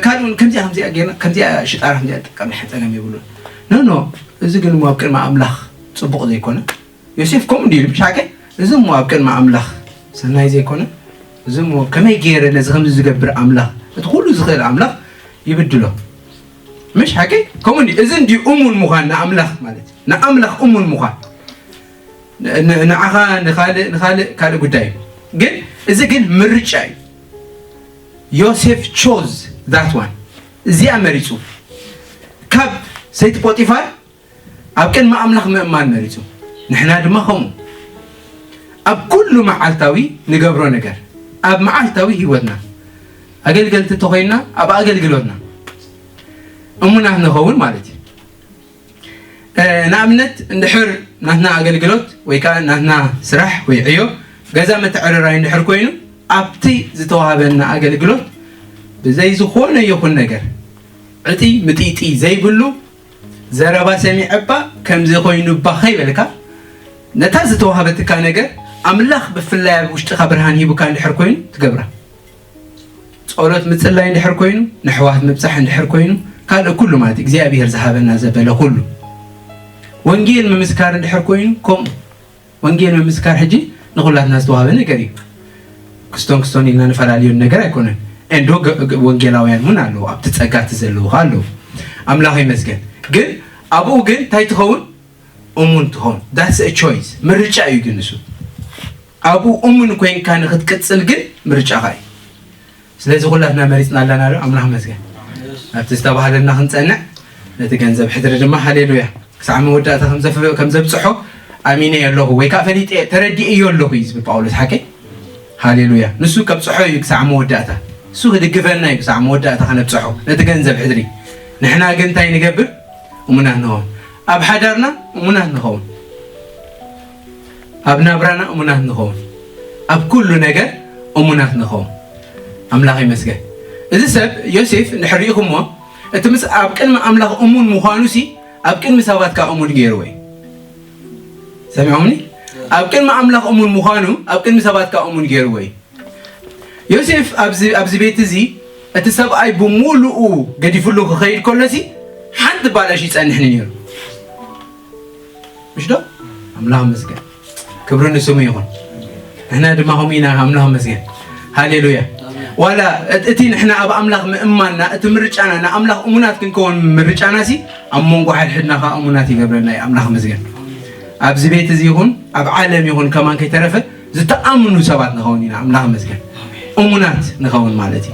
ካልእ እውን ከምዚኣ ከምዚኣ ጌርና ከምዚኣ ሽጣራ ከምዚኣ ጥቀም ድሓን ፀገም የብሉን። ኖኖ እዚ ግን እሞ ኣብ ቅድሚ ኣምላኽ ፅቡቕ ዘይኮነ። ዮሴፍ ከምኡ እንዲዩ ኢሉ ብሻቀ እዚ እሞ ኣብ ቅድሚ ኣምላኽ ሰናይ ዘይኮነ። እዚ እሞ ከመይ ገይረ ነዚ ከምዚ ዝገብር ኣምላኽ እቲ ኩሉ ዝኽእል ኣምላኽ ይብድሎ። ምሽ ሓቂ ከምኡ እንዲ እዚ እንዲ እሙን ምዃን ንኣምላኽ ማለት እዩ። ንኣምላኽ እሙን ምዃን ንዓኻ ንኻልእ ንኻልእ ካልእ ጉዳይ እዩ። ግን እዚ ግን ምርጫ እዩ። ዮሴፍ ቾዝ ዛት ዋን እዚኣ መሪፁ ካብ ሰይቲ ፖጢፋር ኣብ ቅድሚ ኣምላኽ ምእማን መሪፁ። ንሕና ድማ ከምኡ ኣብ ኩሉ መዓልታዊ ንገብሮ ነገር ኣብ መዓልታዊ ህይወትና ኣገልገልቲ ተኾይንና ኣብ ኣገልግሎትና እሙናት ንኸውን ማለት እዩ። ንኣብነት እንድሕር ናትና ኣገልግሎት ወይ ከዓ ናትና ስራሕ ወይ ዕዮ ገዛ መተዕርራይ እንድሕር ኮይኑ ኣብቲ ዝተዋሃበና ኣገልግሎት ብዘይ ዝኾነ ይኹን ነገር ዕጢ ምጢጢ ዘይብሉ ዘረባ ሰሚዐባ ከምዚ ኮይኑባ ከይበልካ ነታ ዝተዋሃበትካ ነገር ኣምላኽ ብፍላይ ኣብ ውሽጥኻ ብርሃን ሂቡካ እንድሕር ኮይኑ ትገብራ። ጸሎት ምጽላይ እንድሕር ኮይኑ ንሕዋት ምብጻሕ እንድሕር ኮይኑ ካልእ ኩሉ ማለት እግዚኣብሔር ዝሃበና ዘበለ ኩሉ ወንጌል ምምስካር እንድሕር ኮይኑ ከምኡ ወንጌል ምምስካር ሕጂ ንኹላትና ዝተዋሃበ ነገር እዩ። ክስቶን ክስቶን ኢልና ንፈላለዩን ነገር ኣይኮነን። እንዶ ወንጌላውያን እውን ኣለዉ ኣብቲ ጸጋቲ ዘለዉ ኣለዉ። ኣምላኽ ይመስገን። ግን ኣብኡ ግን እንታይ ትኸውን? እሙን ትኸውን። That's a choice ምርጫ እዩ። ግን ንሱ ኣብኡ እሙን ኮይንካ ንክትቅጽል ግን ምርጫኻ እዩ። ስለዚ ኩላትና መሪጽና ኣለና ዶ? ኣምላኽ መስገን ኣብቲ ዝተባህለና ክንጸንዕ ነቲ ገንዘብ ሕድሪ ድማ ሃሌሉያ ክሳዕ መወዳእታ ከም ዘብጽሖ ኣሚነ ኣለኹ ወይ ከዓ ፈሊጠ ተረዲእዮ ኣለኹ እዩ ዝብል ጳውሎስ ሓቀይ። ሃሌሉያ ንሱ ከብጽሖ እዩ ክሳዕ መወዳእታ። እሱ ክድግፈና እዩ ክሳዕ መወዳእታ ከነብጽሖ ነቲ ገንዘብ ሕድሪ። ንሕና ግን እንታይ ንገብር? እሙናት ንኸውን። ኣብ ሓዳርና እሙናት ንኸውን። ኣብ ናብራና እሙናት ንኸውን። ኣብ ኩሉ ነገር እሙናት ንኸውን። ኣምላኽ ይመስገን። እዚ ሰብ ዮሴፍ እንድሕር ርኢኹሞ እቲ ምስ ኣብ ቅድሚ ኣምላኽ እሙን ምዃኑ ሲ ኣብ ቅድሚ ሰባት ከኣ እሙን ገይርዎ እዩ። ሰሚዖምኒ? ኣብ ቅድሚ ኣምላኽ እሙን ምዃኑ ኣብ ቅድሚ ሰባት ከኣ እሙን ገይርዎ እዩ። ዮሴፍ ኣብዚ ቤት እዚ እቲ ሰብኣይ ብምሉኡ ገዲፍሉ ክኸይድ ከሎሲ ሓንቲ ባል ኣሽ ይጸንሕኒ ነይሩ። ምሽ ዶ? ኣምላኽ መስገን ክብሪ ንስሙ ይኹን። ንሕና ድማ ከምኡ ኢና ኣምላኽ መስገን። ሃሌሉያ። ዋላ እቲ ንሕና ኣብ ኣምላኽ ምእማንና እቲ ምርጫና ንኣምላኽ እሙናት ክንከውን ምርጫና ሲ ኣብ መንጎ ሓድሕድና ከዓ እሙናት ይገብረና እዩ። ኣምላኽ መስገን ኣብዚ ቤት እዚ ይኹን ኣብ ዓለም ይኹን ከማን ከይተረፈ ዝተኣምኑ ሰባት ንኸውን ኢና። ኣምላኽ መስገን እሙናት ንኸውን ማለት እዩ።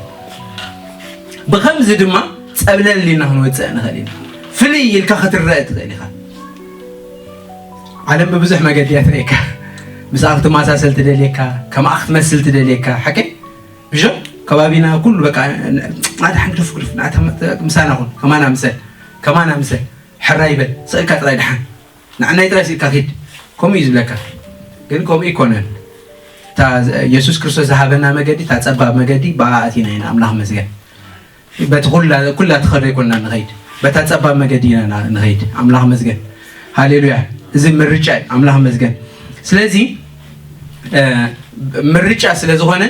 ብኸምዚ ድማ ጸብለል ኢልና ክንወፅእ ንኽእል ኢና። ፍልይ ኢልካ ክትረአ ትኽእል ኢኻ። ዓለም ብብዙሕ መገዲ እያ ትርእየካ። ምስኣ ክትመሳሰል ትደልየካ፣ ከምኣ ክትመስል ትደልየካ። ሓቀይ ብሾ ከባቢና ኩሉ በቃ ናታ ሓንግደፍ ግድፍ ናታ ምሳና ኩን ከማና ምሰል ከማና ምሰል ሕራይ በል ስእልካ ጥራይ ድሓን ንዓናይ ጥራይ ስእልካ ኪድ ከምኡ እዩ ዝብለካ። ግን ከምኡ ይኮነን። እታ የሱስ ክርስቶስ ዝሃበና መገዲ እታ ጸባብ መገዲ ብኣኣ ኣቲና ኢና። ኣምላኽ መስገን። በቲ ኩላ ኩላ ትኸዶ ይኮንና ንኸይድ በታ ጸባብ መገዲ ኢና ንኸይድ። ኣምላኽ መስገን። ሃሌሉያ። እዚ ምርጫ እዩ። ኣምላኽ መስገን። ስለዚ ምርጫ ስለ ዝኾነ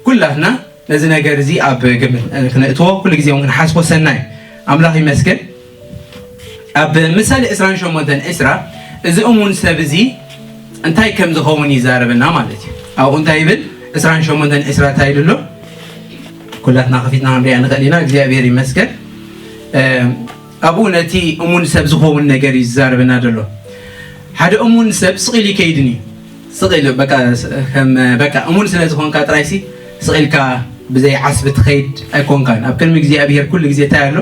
ኩላትና ነዚ ነገር እዚ ኣብ ግምት ክነእትዎ ኩሉ ግዜ እውን ክንሓስቦ ሰናይ። ኣምላኽ ይመስገን። ኣብ ምሳሌ ዕስራን ሸሞንተን ዕስራ እዚ እሙን ሰብ እዚ እንታይ ከም ዝኸውን ይዛረበና ማለት እዩ። ኣብኡ እንታይ ይብል? ዕስራን ሸሞንተን ዕስራ እንታይ ይብል ኣሎ? ኩላትና ከፊትና ክንሪኣ ንኽእል ኢና። እግዚኣብሔር ይመስገን። ኣብኡ ነቲ እሙን ሰብ ዝኸውን ነገር እዩ ዝዛረበና ዘሎ። ሓደ እሙን ሰብ ስቕ ኢሉ ይከይድን እዩ። ስቕ ኢሉ በቃ ከም በቃ እሙን ስለ ዝኾንካ ጥራይሲ ስቕ ኢልካ ብዘይ ዓስቢ ትኸይድ ኣይኮንካን። ኣብ ቅድሚ እግዚኣብሔር ኩሉ ግዜ እንታይ ኣሎ?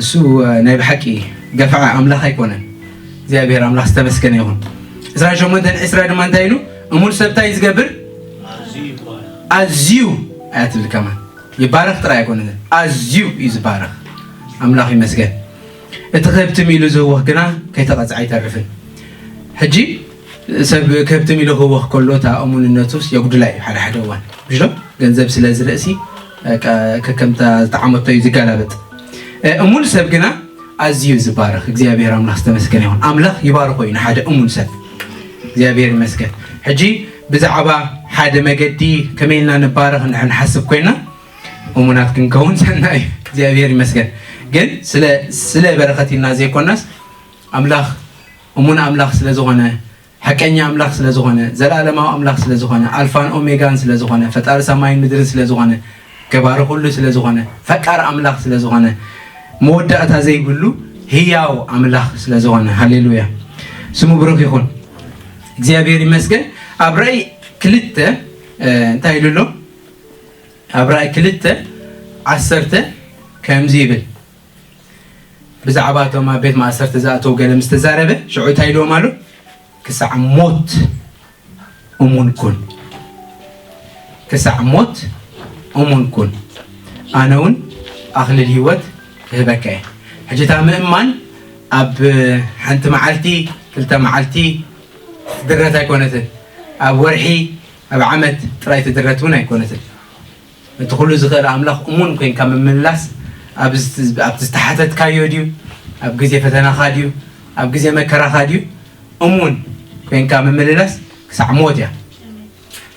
እሱ ናይ ብሓቂ ገፋዓ ኣምላኽ ኣይኮነን። እግዚኣብሔር ኣምላኽ ዝተመስገነ ይኹን። ዕስራን ሸሞንተን ዕስራ ድማ እንታይ ኢሉ? እሙን ሰብ እንታይ ዝገብር? ኣዝዩ ኣያ ትብል ከማን። ይባረኽ ጥራይ ኣይኮነን፣ ኣዝዩ እዩ ዝባረኽ። ኣምላኽ ይመስገን። እቲ ከብትም ኢሉ ዝህወኽ ግና ከይተቐጽዐ ኣይተርፍን። ሕጂ ሰብ ከብትም ኢሉ ክህወኽ ከሎ እታ እሙንነቱስ የጉድላ እዩ ሓደ ሓደ እዋን። ምሽ ዶ? ገንዘብ ስለ ዝርእሲ ከከምታ ዝጠዓመቶ እዩ ዝገላበጥ። እሙን ሰብ ግና ኣዝዩ ዝባረኽ። እግዚኣብሔር ኣምላኽ ዝተመስገነ ይኹን። ኣምላኽ ይባርኾ እዩ ንሓደ እሙን ሰብ። እግዚኣብሔር ይመስገን። ሕጂ ብዛዕባ ሓደ መገዲ ከመይ ኢልና ንባረኽ እንድሕር ንሓስብ ኮይና እሙናት ክንከውን ሰናይ እዩ። እግዚኣብሔር ይመስገን። ግን ስለ ስለ በረኸት ኢልና ዘይኮናስ ኣምላኽ እሙን ኣምላኽ ስለ ዝኾነ፣ ሓቀኛ ኣምላኽ ስለ ዝኾነ፣ ዘለኣለማዊ ኣምላኽ ስለ ዝኾነ፣ ኣልፋን ኦሜጋን ስለ ዝኾነ፣ ፈጣሪ ሰማይን ምድርን ስለ ዝኾነ፣ ገባሪ ኩሉ ስለ ዝኾነ፣ ፈቃር ኣምላኽ ስለ ዝኾነ፣ መወዳእታ ዘይብሉ ህያው ኣምላኽ ስለ ዝኾነ፣ ሃሌሉያ፣ ስሙ ብሩኽ ይኹን። እግዚኣብሔር ይመስገን። ኣብ ራእይ ክልተ እንታይ ኢሉ ኣሎ? ኣብ ራእይ ክልተ ዓሰርተ ከምዚ ይብል። ብዛዕባ እቶም ኣብ ቤት ማእሰርቲ ዝኣተው ገለ ምስ ተዛረበ ሽዑ እንታይ ኢልዎም ኣሎ? ክሳዕ ሞት እሙን ኩን። ክሳዕ ሞት እሙን ኩን፣ ኣነ እውን ኣኽሊል ህይወት ክህበካ እየ። ሕጂ እታ ምእማን ኣብ ሓንቲ መዓልቲ፣ ክልተ መዓልቲ ትድረት ኣይኮነትን። ኣብ ወርሒ፣ ኣብ ዓመት ጥራይ ትድረት እውን ኣይኮነትን። እቲ ኩሉ ዝኽእል ኣምላኽ እሙን ኮይንካ ምምልላስ፣ ኣብ ዝት- ኣብቲ ዝተሓተትካዮ ድዩ? ኣብ ግዜ ፈተናኻ ድዩ? ኣብ ግዜ መከራኻ ድዩ? እሙን ኮይንካ ምምልላስ ክሳዕ ሞት እያ።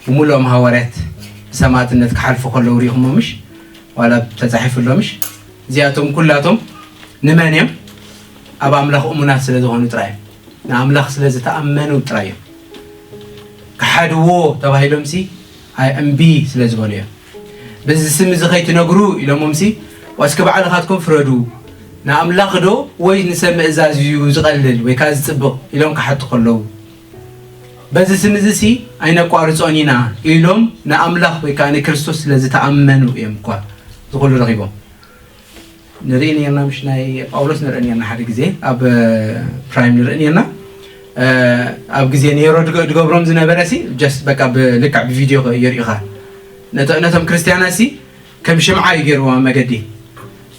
ብምሉኦም ሃዋርያት ብሰማዕትነት ክሓልፉ ከለዉ ሪኢኹሞ ምሽ? ዋላ ተጻሒፉ ኣሎ ምሽ? እዚኣቶም ኩላቶም ንመን እዮም? ኣብ ኣምላኽ እሙናት ስለ ዝኾኑ ጥራይ እዮም። ንኣምላኽ ስለ ዝተኣመኑ ጥራይ እዮም። ክሓድዎ ተባሂሎምሲ ኣይ እምቢ ስለ ዝበሉ እዮም። በዚ ስም እዚ ከይትነግሩ ኢሎሞምሲ ዋስኪ ባዕልኻትኩም ፍረዱ። ንኣምላኽ ዶ ወይ ንሰብ ምእዛዝ እዩ ዝቐልል ወይ ከዓ ዝጽብቕ ኢሎም ክሓቱ ከለዉ በዚ ስም እዚ ሲ ኣይነቋርጾን ኢና ኢሎም ንኣምላኽ ወይ ከዓ ንክርስቶስ ስለ ዝተኣመኑ እዮም እኳ ዝኹሉ ረኺቦም። ንርኢ ነርና ምሽ ናይ ጳውሎስ ንርኢ ነርና ሓደ ግዜ ኣብ ፕራይም ንርኢ ነርና ኣብ ግዜ ኔሮ ድገ- ድገብሮም ዝነበረ ሲ ጀስት በቃ ብልክዕ ብቪድዮ የርእዩኻ ነቶ- ነቶም ክርስትያናት ሲ ከም ሽምዓ እዩ ገይርዎ መገዲ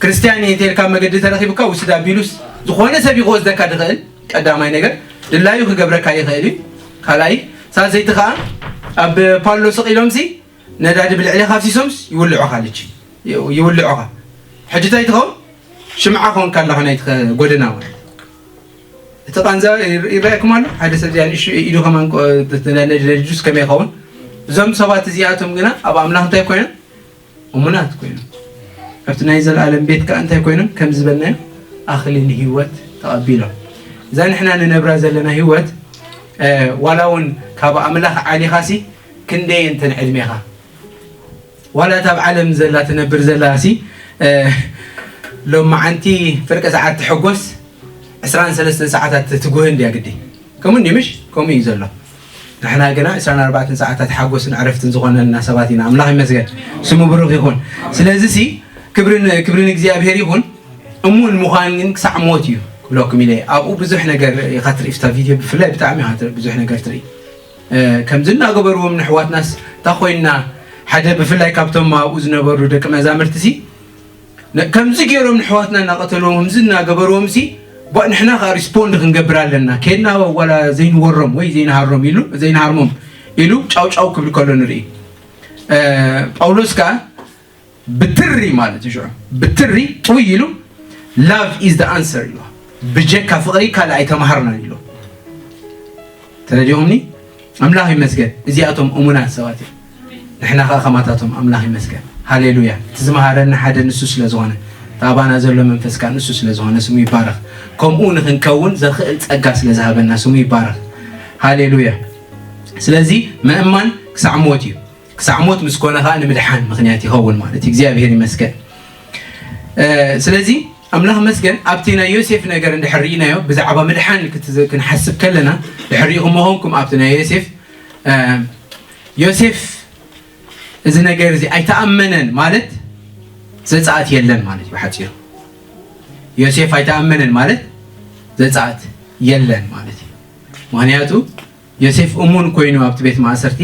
ክርስትያን እየ እንተልካ መገዲ ተረኺብካ ውስድ ኣቢሉስ ዝኾነ ሰብ እዩ ክወስደካ ድኽእል ቀዳማይ ነገር ድላዩ ክገብረካ ይኽእል እዩ ካልኣይ ሳልሰይቲ ከዓ ኣብ ፓሎ ስቕ ኢሎም ሲ ነዳዲ ብልዕሊ ካብሲሶምስ ይውልዑኻ ልጂ ይውልዑኻ ሕጂ እንታይ ትኸውን ሽምዓ ኾንካ ኣለኻ ናይቲ ጎደና ማለት እቲ ቃንዛ ይረኣየኩም ኣሎ ሓደ ሰብ ዚኣ ንእሹ ኢዱ ከማን ጁስ ከመይ ይኸውን እዞም ሰባት እዚኣቶም ግና ኣብ ኣምላኽ እንታይ ኮይኖም እሙናት ኮይኖም ኣብቲ ናይ ዘለኣለም ቤት ከዓ እንታይ ኮይኖም ከም ዝበልናዮ ኣኽሊል ህይወት ተቐቢሎም እዛ ንሕና ንነብራ ዘለና ህይወት ዋላ እውን ካብ ኣምላኽ ዓሊኻሲ ክንደይ እንተን ዕድሜኻ ዋላ እታ ኣብ ዓለም ዘላ ትነብር ዘላ ሲ ሎም መዓንቲ ፍርቂ ሰዓት ትሕጎስ 23 ሰዓታት ትጉህ እንድያ ግዲ ከምኡ እንዲ ምሽ ከምኡ እዩ ዘሎ ንሕና ግና 24 ሰዓታት ሓጎስን ዕረፍትን ዝኾነልና ሰባት ኢና ኣምላኽ ይመስገን ስሙ ብሩኽ ይኹን ስለዚ ሲ ክብርን ክብርን እግዚኣብሔር ይኹን እሙን ምዃን ግን ክሳዕ ሞት እዩ ክብለኩም ኢለ ኣብኡ ብዙሕ ነገር ኢኻ ትርኢ ፍታ ቪድዮ ብፍላይ ብጣዕሚ ኢኻ ብዙሕ ነገር ትርኢ ከምዚ እናገበርዎም ንሕዋትናስ እታ ኮይንና ሓደ ብፍላይ ካብቶም ኣብኡ ዝነበሩ ደቂ መዛምርትሲ ከምዚ ገይሮም ንሕዋትና እናቐተልዎም ከምዚ እናገበርዎም ሲ ንሕና ከዓ ሪስፖንድ ክንገብር ኣለና ከድና ዋላ ዘይንወሮም ወይ ዘይንሃሮም ኢሉ ዘይንሃርሞም ኢሉ ጫው ጫው ክብል ከሎ ንርኢ ጳውሎስ ከዓ ብትሪ ማለት እዩ ሽዑ ብትሪ ጥውይ ኢሉ love is the answer ኢሉ ብጀካ ፍቕሪ ካልእ ኣይተማሃርናን ኢሉ ተረዲኹምኒ ኣምላኽ ይመስገን እዚኣቶም እሙናት ሰባት እዮም ንሕና ከዓ ከማታቶም ኣምላኽ ይመስገን ሃሌሉያ እቲ ዝመሃረና ሓደ ንሱ ስለ ዝኾነ እቲ ኣባና ዘሎ መንፈስ ከዓ ንሱ ስለ ዝኾነ ስሙ ይባረኽ ከምኡ ንክንከውን ዘኽእል ጸጋ ስለ ዝሃበና ስሙ ይባረኽ ሃሌሉያ ስለዚ ምእማን ክሳዕ ሞት እዩ ክሳዕ ሞት ምስ ኮነ ከዓ ንምድሓን ምኽንያት ይኸውን ማለት እዩ እግዚኣብሔር ይመስገን ስለዚ ኣምላኽ መስገን ኣብቲ ናይ ዮሴፍ ነገር እንድሕር ርኢናዮ ብዛዕባ ምድሓን ክንሓስብ ከለና ድሕር ርኢኹም መኾንኩም ኣብቲ ናይ ዮሴፍ ዮሴፍ እዚ ነገር እዚ ኣይተኣመነን ማለት ዘፃኣት የለን ማለት እዩ ሓፂሩ ዮሴፍ ኣይተኣመነን ማለት ዘፃኣት የለን ማለት እዩ ምክንያቱ ዮሴፍ እሙን ኮይኑ ኣብቲ ቤት ማእሰርቲ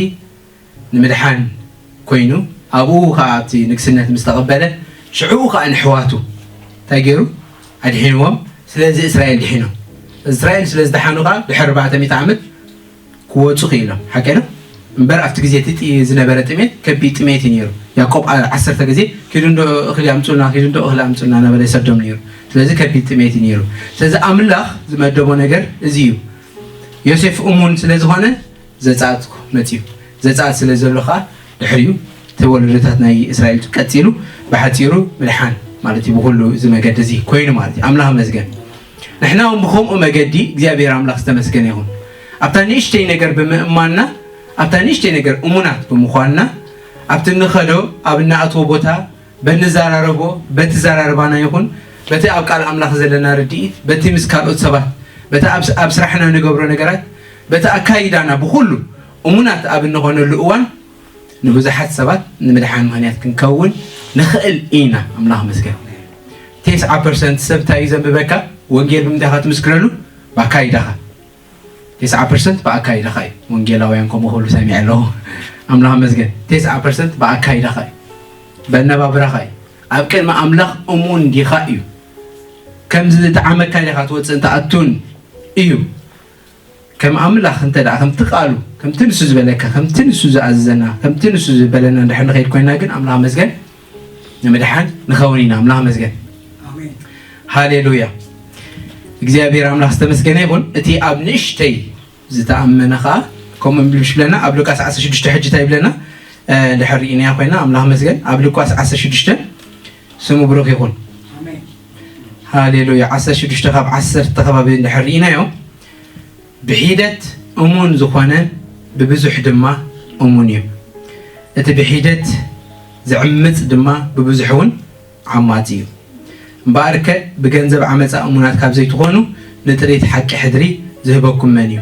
ንምድሓን ኮይኑ ኣብኡ ከዓ ኣብቲ ንግስነት ምስ ተቐበለ፣ ሽዑ ከዓ ንሕዋቱ እንታይ ገይሩ? ኣድሒንዎም። ስለዚ እስራኤል ድሒኖም። እስራኤል ስለ ዝደሓኑ ከዓ ድሕሪ ኣርባዕተ ሚእቲ ዓመት ክወፁ ክኢሎም። ሓቂ ዶ? እምበር ኣብቲ ግዜ እቲ ጥ- ዝነበረ ጥሜት ከቢድ ጥሜት እዩ ነይሩ። ያዕቆብ ዓ- ዓሰርተ ግዜ፣ "ኪዱ እንዶ እኽሊ ኣምፁልና፣ ኪዱ እንዶ እኽሊ ኣምፁልና" እናበለ ይሰዶም ነይሩ። ስለዚ ከቢድ ጥሜት እዩ ነይሩ። ስለዚ ኣምላኽ ዝመደቦ ነገር እዚ እዩ። ዮሴፍ እሙን ስለ ዝኾነ ዘጻት መጺኡ። ዘጻት ስለ ዘሎ ኸኣ ድሕሪኡ እቲ ወለዶታት ናይ እስራኤል ቀጺሉ፣ ብሓጺሩ ምድሓን ማለት እዩ። ብኹሉ እዚ መገዲ እዚ ኮይኑ ማለት እዩ። ኣምላኽ መስገን። ንሕና እውን ብኸምኡ መገዲ እግዚኣብሔር ኣምላኽ ዝተመስገነ ይኹን። ኣብታ ንእሽተይ ነገር ብምእማንና፣ ኣብታ ንእሽተይ ነገር እሙናት ብምዃንና፣ ኣብቲ እንኸዶ፣ ኣብ እንኣትዎ ቦታ፣ በንዘራረቦ፣ በቲ ዘራርባና ይኹን፣ በቲ ኣብ ቃል ኣምላኽ ዘለና ርድኢት፣ በቲ ምስ ካልኦት ሰባት፣ በቲ ኣብ ኣብ ስራሕና ንገብሮ ነገራት፣ በቲ ኣካይዳና፣ ብኹሉ እሙናት ኣብ እንኾነሉ እዋን፣ ንብዙሓት ሰባት ንምድሓን ምኽንያት ክንከውን ንኽእል ኢና። ኣምላኽ መስገን። ተስዓ ፐርሰንት ሰብ እንታይ እዩ ዘንብበካ? ወንጌል ብምንታይ ኢኻ ትምስክረሉ? ብኣካይዳኻ። ተስዓ ፐርሰንት ብኣካይዳኻ እዩ። ወንጌላውያን ከምኡ ክብሉ ሰሚዐ ኣለኹ። ኣምላኽ መስገን። ተስዓ ፐርሰንት ብኣካይዳኻ እዩ። በነባብራኻ እዩ። ኣብ ቅድሚ ኣምላኽ እሙን ዲኻ እዩ። ከም ዝጠዓመካ ዲኻ ትወፅእን ትኣቱን እዩ። ከም ኣምላኽ እንተ ደኣ ከምቲ ቃሉ፣ ከምቲ ንሱ ዝበለካ፣ ከምቲ ንሱ ዝኣዘዘና፣ ከምቲ ንሱ ዝበለና እንድሕር ንኸይድ ኮይና ግን፣ ኣምላኽ መስገን፣ ንምድሓን ንኸውን ኢና። ኣምላኽ መስገን። ኣሜን። ሃሌሉያ። እግዚኣብሔር ኣምላኽ ዝተመስገነ ይኹን። እቲ ኣብ ንእሽተይ ዝተኣመነ ኸኣ፣ ከምኡ ኢሉ ይብለና፣ ኣብ ሉቃስ ዓሰርተ ሽዱሽተ ሕጂ እንታይ ይብለና? እ፣ እንድሕር ርኢናያ ኮይና፣ ኣምላኽ መስገን፣ ኣብ ሉቃስ ዓሰርተ ሽዱሽተ ስሙ ብሩኽ ይኹን። ኣሜን። ሃሌሉያ። ዓሰርተ ሽዱሽተ ካብ ዓሰርተ ከባቢ እንድሕር ርኢናዮ፣ ብሒደት እሙን ዝኾነ ብብዙሕ ድማ እሙን እዩ። እቲ ብሒደት ዝዕምጽ ድማ ብብዙሕ እውን ዓማጺ እዩ። እምበኣርከ ብገንዘብ ዓመጻ እሙናት ካብ ዘይትኾኑ፣ ንጥሪት ሓቂ ሕድሪ ዝህበኩም መን እዩ?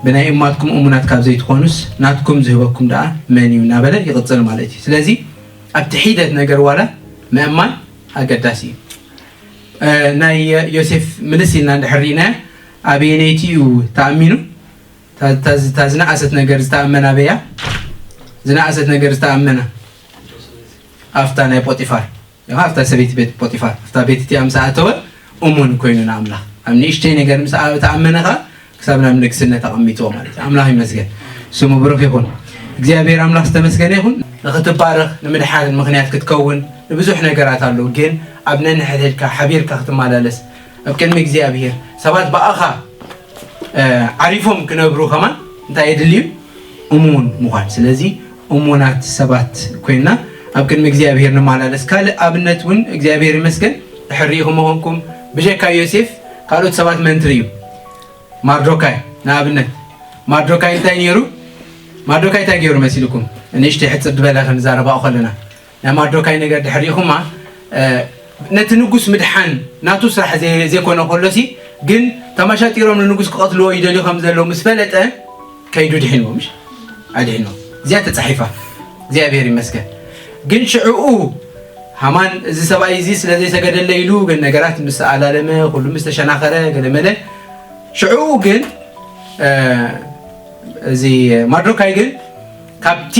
ብናይ እማትኩም እሙናት ካብ ዘይትኾኑስ፣ ናትኩም ዝህበኩም ደኣ መን እዩ? እናበለ ይቕጽል ማለት እዩ። ስለዚ ኣብቲ ሒደት ነገር ዋላ ምእማን ኣገዳሲ እዩ። እ፣ ናይ ዮሴፍ ምልስ ኢልና እንድሕር ርኢናያ፣ ኣበየነይቲ እዩ ተኣሚኑ? እታ እታ ዝ- እታ ዝነኣሰት ነገር ዝተኣመና ኣበያ? ዝነኣሰት ነገር ዝተኣመና ኣብታ ናይ ጶጢፋር፣ ኢኻ ኣብታ ሰበይቲ ቤት ጶጢፋር፣ ኣብታ ቤት እቲኣ ምስ ኣተወ እሙን ኮይኑ ንኣምላኽ። ኣብ ንእሽተይ ነገር ምስ ኣ- ተኣመነ ኸኣ ክሳብ ናብ ንግስነት ኣቐሚጥዎ ማለት እዩ። ኣምላኽ ይመስገን። ስሙ ብሩኽ ይኹን። እግዚኣብሔር ኣምላኽ ዝተመስገነ ይኹን። ንኽትባረኽ፣ ንምድሓን ምኽንያት ክትከውን ንብዙሕ ነገራት ኣለዉ። ግን ኣብ ነንሕድሕድካ ሓቢርካ ክትመላለስ ኣብ ቅድሚ እግዚኣብሔር ሰባት ብኣኻ፣ እ፣ ዓሪፎም ክነብሩ ከማን እንታይ የድሊ እዩ? እሙን ምዃን። ስለዚ እሙናት ሰባት ኮይንና ኣብ ቅድሚ እግዚኣብሔር ንመላለስ። ካልእ ኣብነት እውን እግዚኣብሔር ይመስገን ድሕር ርኢኹሞ ኾንኩም ብጀካ ዮሴፍ ካልኦት ሰባት መን ትርእዩ? ማርዶካይ ንኣብነት። ማርዶካይ እንታይ ነይሩ? ማርዶካይ እንታይ ገይሩ መሲልኩም? ንእሽተይ ሕጽር ዝበለ ክንዛረባኡ ከለና ናይ ማርዶካይ ነገር ድሕር ርኢኹማ፣ እ፣ ነቲ ንጉስ ምድሓን ናቱ ስራሕ ዘይ- ዘይኮነ ከሎሲ፣ ግን ተመሻጢሮም ንንጉስ ክቐትልዎ ይደልዩ ከም ዘለዉ ምስ ፈለጠ ከይዱ ድሒንዎ፣ ምሽ ኣድሒንዎ። እዚኣ ተጻሒፋ፣ እግዚኣብሔር ይመስገን። ግን ሽዕኡ ሃማን እዚ ሰብኣይ እዚ ስለ ዘይሰገደለ ኢሉ ግን ነገራት ምስ ተኣላለመ፣ ኩሉ ምስ ተሸናኸረ፣ ገለመለ፣ ሽዕኡ ግን፣ እ፣ እዚ ማርዶካይ ግን ካብቲ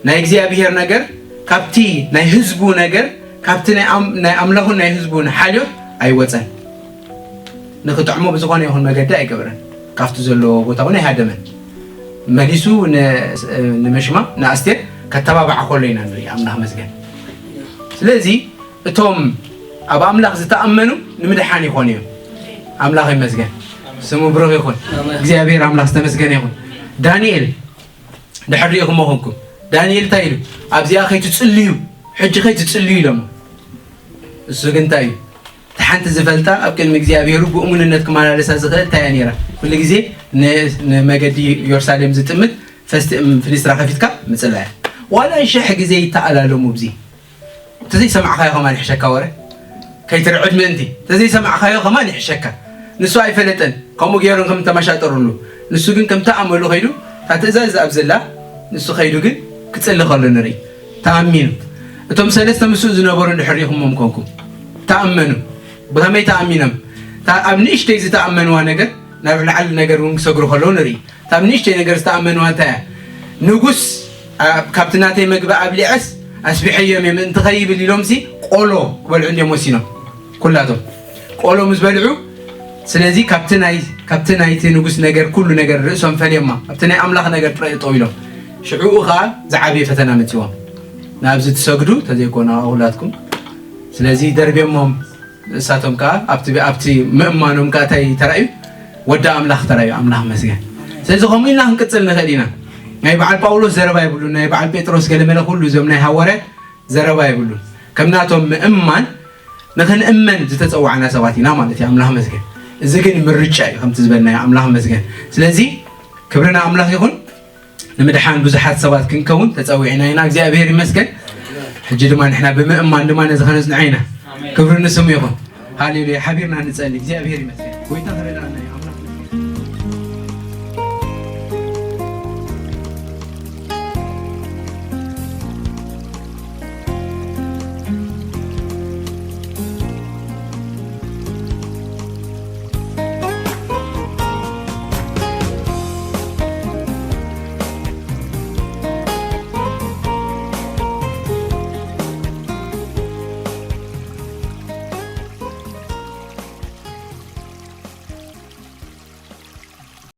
ናይ እግዚኣብሔር ነገር፣ ካብቲ ናይ ህዝቡ ነገር፣ ካብቲ ናይ ኣም- ናይ ኣምላኹን ናይ ህዝቡን ሓልዮት ኣይወጸን። ንኽጥዕሞ ብዝኾነ ይኹን መገዲ ኣይገበረን። ካብቲ ዘለዎ ቦታ እውን ኣይሃደመን። መሊሱ ን- ንመሽማ ንኣስቴር ከተባብዓ ከሎ ኢና ንርኢ። ኣምላኽ መስገን። ስለዚ እቶም ኣብ ኣምላኽ ዝተኣመኑ ንምድሓን ይኾኑ እዮም። ኣምላኽ ይመስገን። ስሙ ብሩኽ ይኹን። እግዚኣብሔር ኣምላኽ ዝተመስገነ ይኹን። ዳንኤል ድሕር ርኢኹሞ ኾንኩም። ዳንኤል እንታይ ኢሉ? ኣብዚኣ ከይትጽልዩ፣ ሕጂ ከይትጽልዩ ኢሎሞ። እሱ ግን እንታይ እዩ? እቲ ሓንቲ ዝፈልጣ ኣብ ቅድሚ እግዚኣብሔሩ ብእሙንነት ክመላለሳ ዝኽእል እንታይ እያ ነይራ? ኩሉ ግዜ ን- ንመገዲ ኢየሩሳሌም ዝጥምት ፈስቲ እም ፍኒስትራ ከፊትካ ምጽላይ እያ። ዋላ ሽሕ ግዜ ይተኣላለሙ ብዚ። እንተዘይሰማዕካዮ ከማን ይሕሸካ ወረ። ከይትርዕድ ምእንቲ። እንተዘይሰማዕካዮ ከማን ይሕሸካ። ንሱ ኣይፈለጠን። ከምኡ ገይሮም ከም ተመሻጠሩሉ። ንሱ ግን ከምቲ ኣመሉ ከይዱ፣ እታ ትእዛዝ ኣብ ዘላ፣ ንሱ ከይዱ ግን ክጽሊ ከሎ ንርኢ። ተኣሚኑ። እቶም ሰለስተ ምስኡ ዝነበሩ እንድሕር ርኢኹሞም ኮንኩም። ተኣመኑ። ብኸመይ ተኣሚኖም? እታ ኣብ ንእሽተይ ዝተኣመንዋ ነገር፣ ናብ ላዕሊ ነገር እውን ክሰግሩ ከለዉ ንርኢ። እታ ኣብ ንእሽተይ ነገር ዝተኣመንዋ እንታይ እያ? ንጉስ ኣብ- ካብቲ ናተይ መግቢ ኣብሊዐስ ኣስቢሐዮም እየ ምእንቲ ከይብል ኢሎምሲ ቆሎ ክበልዑ እንዲዮም ወሲኖም ኩላቶም ቆሎ ምስ በልዑ። ስለዚ ካብቲ ናይ ካብቲ ናይቲ ንጉስ ነገር ኩሉ ነገር ርእሶም ፈልዮማ ኣብቲ ናይ ኣምላኽ ነገር ጥራይ ጠው ኢሎም። ሽዑኡ ኸዓ ዝዓበየ ፈተና መፅዎም። ናብዚ ትሰግዱ ተዘይኮነ ኣውላትኩም። ስለዚ ደርብዮሞም እሳቶም ከዓ ኣብቲ ኣብቲ ምእማኖም ከዓ እንታይ ተራእዩ? ወዲ ኣምላኽ ተራእዩ። ኣምላኽ መስገን። ስለዚ ከምኡ ኢልና ክንቅፅል ንኽእል ኢና። ናይ በዓል ጳውሎስ ዘረባ የብሉን። ናይ በዓል ጴጥሮስ ገለመለ ኩሉ እዞም ናይ ሃዋርያት ዘረባ የብሉን። ከም ናቶም ምእማን ንኽንእመን ዝተፀዋዕና ሰባት ኢና ማለት እዩ። ኣምላኽ መስገን። እዚ ግን ምርጫ እዩ ከምቲ ዝበልናዮ። ኣምላኽ መስገን። ስለዚ ክብሪ ንኣምላኽ ይኹን። ንምድሓን ብዙሓት ሰባት ክንከውን ተፀዊዕና ኢና። እግዚኣብሔር ይመስገን። ሕጂ ድማ ንሕና ብምእማን ድማ ነዚ ከነጽንዖ ኢና። ክብሪ ንስሙ ይኹን። ሃሌሉያ። ሓቢርና ንጸሊ። እግዚኣብሔር ይመስገን። ጎይታ ክረዳና